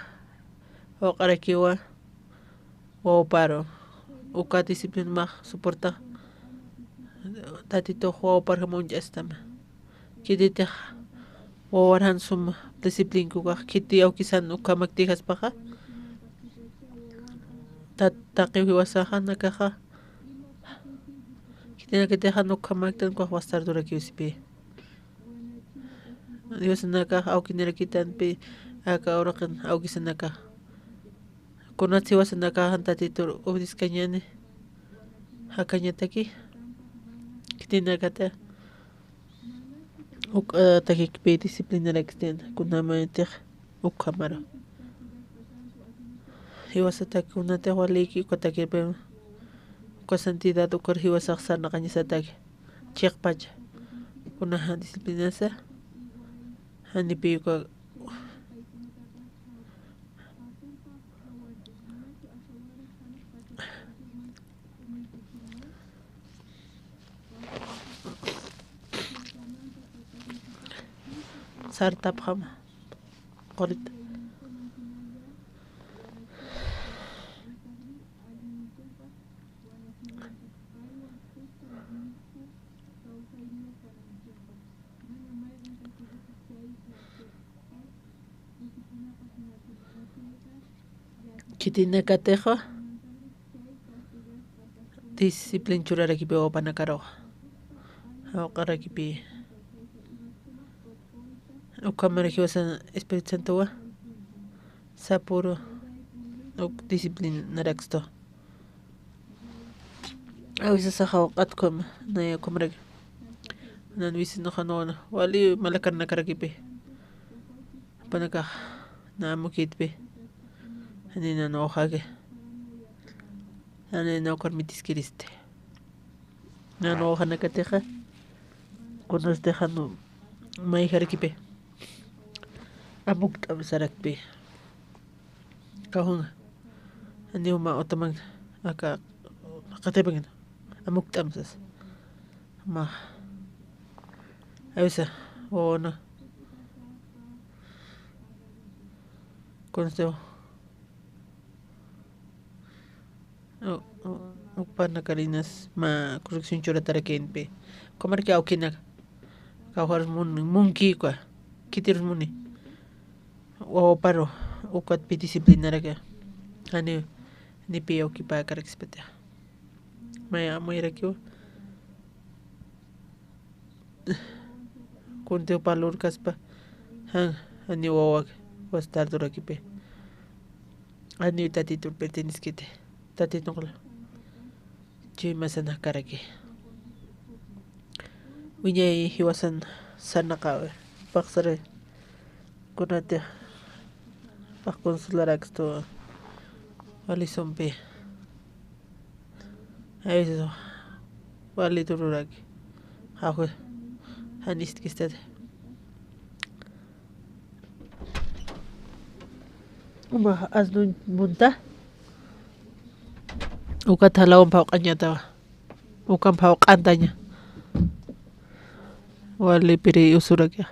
wawq'arakiwa, wawparu. Uka disciplin max soportax, Tatitux wawpar jam uñch'astama. Khititix wawar jan sum disciplinkukax, khiti awkisan ukhamak tijaspaxa. Ta-, taqiw jiwasaxa nakaxa. Khitinakatix jan ukhamaktan ukax wastar durakiw sipi. Diosanakax awkinirakitanpi aka uraqin awkisanakax. Kunatsi jiwasanakax jan Tatitur ubidiskañani. Jakañataki. Khitinakatix Uk'atakikpi disciplinarakistayna, kunjamatix ukhamaru. Jiwasatak kunatix walïki ukatakirpim, uka santidad ukar jiwasax sarnaqañasataki, chiqpacha. Kunaxa disciplinasa, janipi uka Sartapxama. Qurita. Khitinakatixa disciplin churarakipi wawanakaruxa. Jawq'arakipi. Ukhamara jiwasan Espíritu Santowa sapüru uk disciplinarakstu. A veces jawq'at ukhama, naya ukhamaraki. Nan vecinoxa nuwana wali malakarnakarakipi. Jupanakax na amukïtpi. Jani nan uxaki. Jani na ukar mitiskiristi. Nan uxanakatixa. Kunasti jan mayjarakipi. Amukt'am sarakpi. Kawjan. Janiw mä utaman aka qatipan. Amukt'am sas. Mä. Avisa, wawana. Kunasti u-, u-, upanakarinas mä corrección churatarakïnpi. Ukhamaraki awkinaka. Kawjarus mun-, munkïkwa. Khitirus muni. Wawaparu, ukatpi disciplinaraki. Jani, janipi awkipäkarakispa. Maya, mayarakiwa. Kuntiw pä lurkaspa, jan, janiw wawak, was tardurakipi. Janiw Tatitur perteneskiti, Tatitunkla. Chuymasan jakaraki. Wiñay jiwasan sarnaqawi, paqsari, kunati, paq consolarakstu, walisumpi. Eso, wali tururaki. Jawja, janiskistati. Uma, asnuñ munta. Ukat jalawan phawq'añatawa. Ukan phawq'antaña. Walipiri usuraki.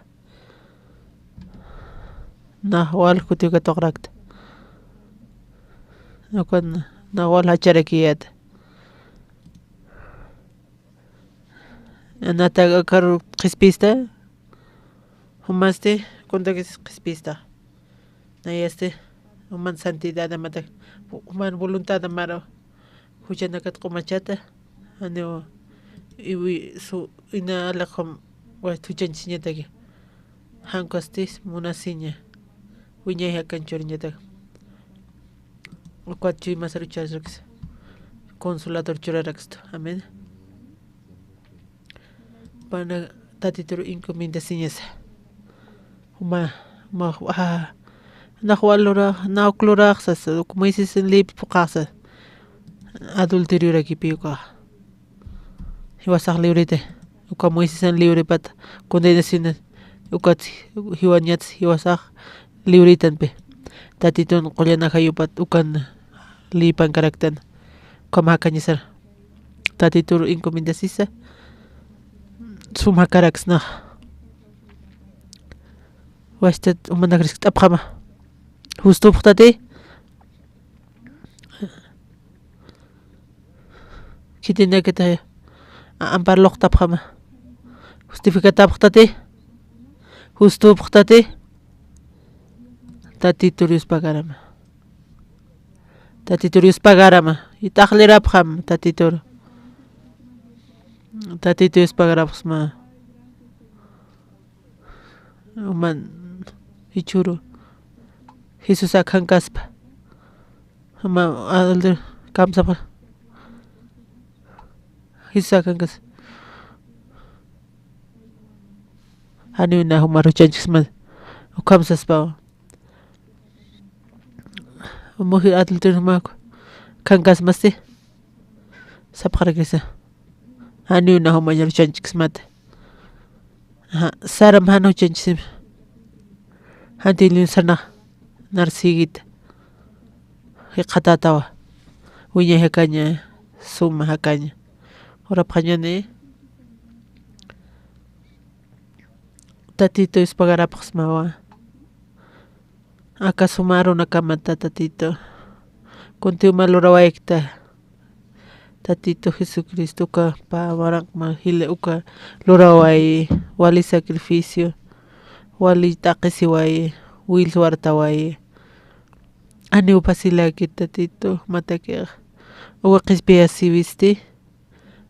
Nax wal kutiw katuqarakta. Ukan nax wal jacharakiyäta. Natak akar qhispista. Jumasti kuntakis qhispista. Nayasti juman santidad amatak juman voluntad amara juchanakat q'umachata. Janiw iwi su ina alaqum wayt juchanchisiñataki. Jankastis munasiña. Wiñay jakan churiñatak. Ukat chuymasar uchararaksa. Consolador churarakstu. Amén. Pana Tatitur encomendasiñasa. Juma, ma, ah, nax wal lurax, nax uk lurax sasa, uk Moisés leypi phuqaxa. Adulteriorakipi ukax. Jiwasax librita, uka Moisés libripata, condenación, ukat jiwañats, jiwasax libritanpi. Tatitun qullan ajayupat, ukan leypankaraktan. Ukham jakañasar. Tatitur encomendasisa. Sum jakaraksnax. Wastat umanakrikt'apxama. Justupxtati. Khitinakataya. Ampar luqtapxama. Justificatapxtati. Justupxtati. Tatitur Dios pagarama. Tatitur Dios pagarama. It'aqllirapxam Tatitur. Tatitur Dios pagarapxsma. Uman jichhüru. Jesús akhankaspa. Uman aldir kamsapa. Jesús akhankas. Janiw na jumar juchañchkismat. Ukham saspawa. Mujer adulterio jumaku. Khankasmasti. Sapxarakisa. Janiw na jumañar juchañchkismat. Saram jan juchañchkisima. Janti linsarnax. Narsigita. Jikxatatawa. Wiñay jakaña. Suma jakaña. Urapxañani. Tatitu ispagarapxsmawa. Aka suma arunakamat Tatitu. Kuntiw mä lurawaykta. Tatitu Jesucristo uka pä waranqma jila uka luraway, wali sacrificio, wali t'aqisiway, wilswartaway. Aniw facilakit Tatitu, matakix. Uka qhispiyasiwisti.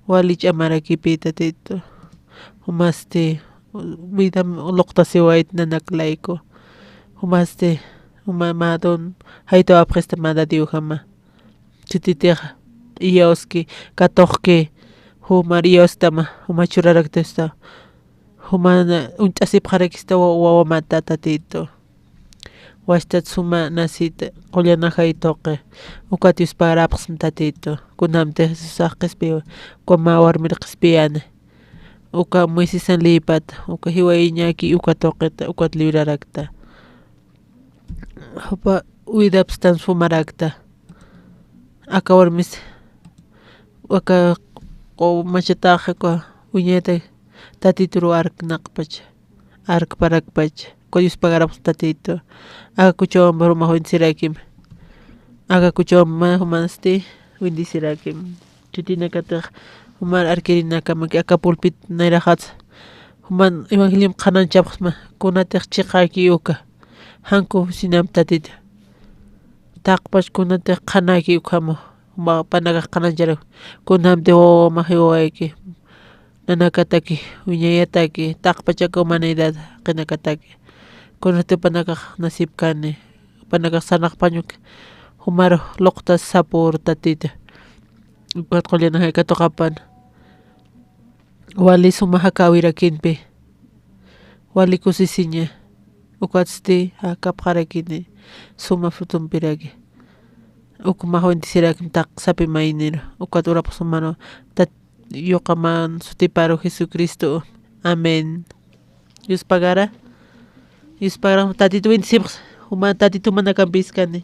Wali ch'amarakipï Tatitu. Jumasti, vidam luqtasiwayt nanak layku. Jumasti, juma mä don, jaytawapxista mä Dadiw jama. Chititix, iyawski, katuqki, jumar iyawstama, juma churaraktasta. Juma uñt'asipxarakista wa-, wawamata Tatitu. Wastat suma nasit qullanajay tuqi. Ukat yusparapxsma Tatitu. Kunamtix Jesusax qhispiwa. Uka mä warmir qhispiyani. Uka Moisesan leypat. Uka jiwayiñaki uka tuqita. Ukat librarakta. Jupa widapstan sumarakta. Aka warmis. Aka q'u machataxa uka wiñayta Tatituru arknaqpacha. Arkparakpach, uka yuspagarapxsma Tatitu. Aka kuchawampa jumax bendecirakim. Aka kuchawampa jumasti bendecirakim. Chutinakatix jumar arkirinakamaki aka pulpit nayraxatsa. Juman evangelium qhananchapxsma, kunatix chiqaki uka. Janku sinam Tatitu. Taqpach kunatix qhanaki ukhamu. Juma panakax qhanancharak. Kunamti wawamax jiwawayki. Nanakataki, wiñayataki, taqpachaka humanidad, qinakataki. Kunati panakax nasipkani, panakax sarnaqpañuk, jumar luqtas sapür Tatitu. Ukat qullanajay katuqapan. Wali suma jakawirakinpi. Wali kusisiña. Ukatsti jakapxarakini. Suma frutumpiraki. Ukmax bendecirakim taq sapi mayniru. Ukat urapxsmaru. Tat-, yuqaman sutiparu Jesucristo. Amén. Yuspagara. Yuspagara Tatitu bendecipxsa. Juma Tatitu manakampïskani.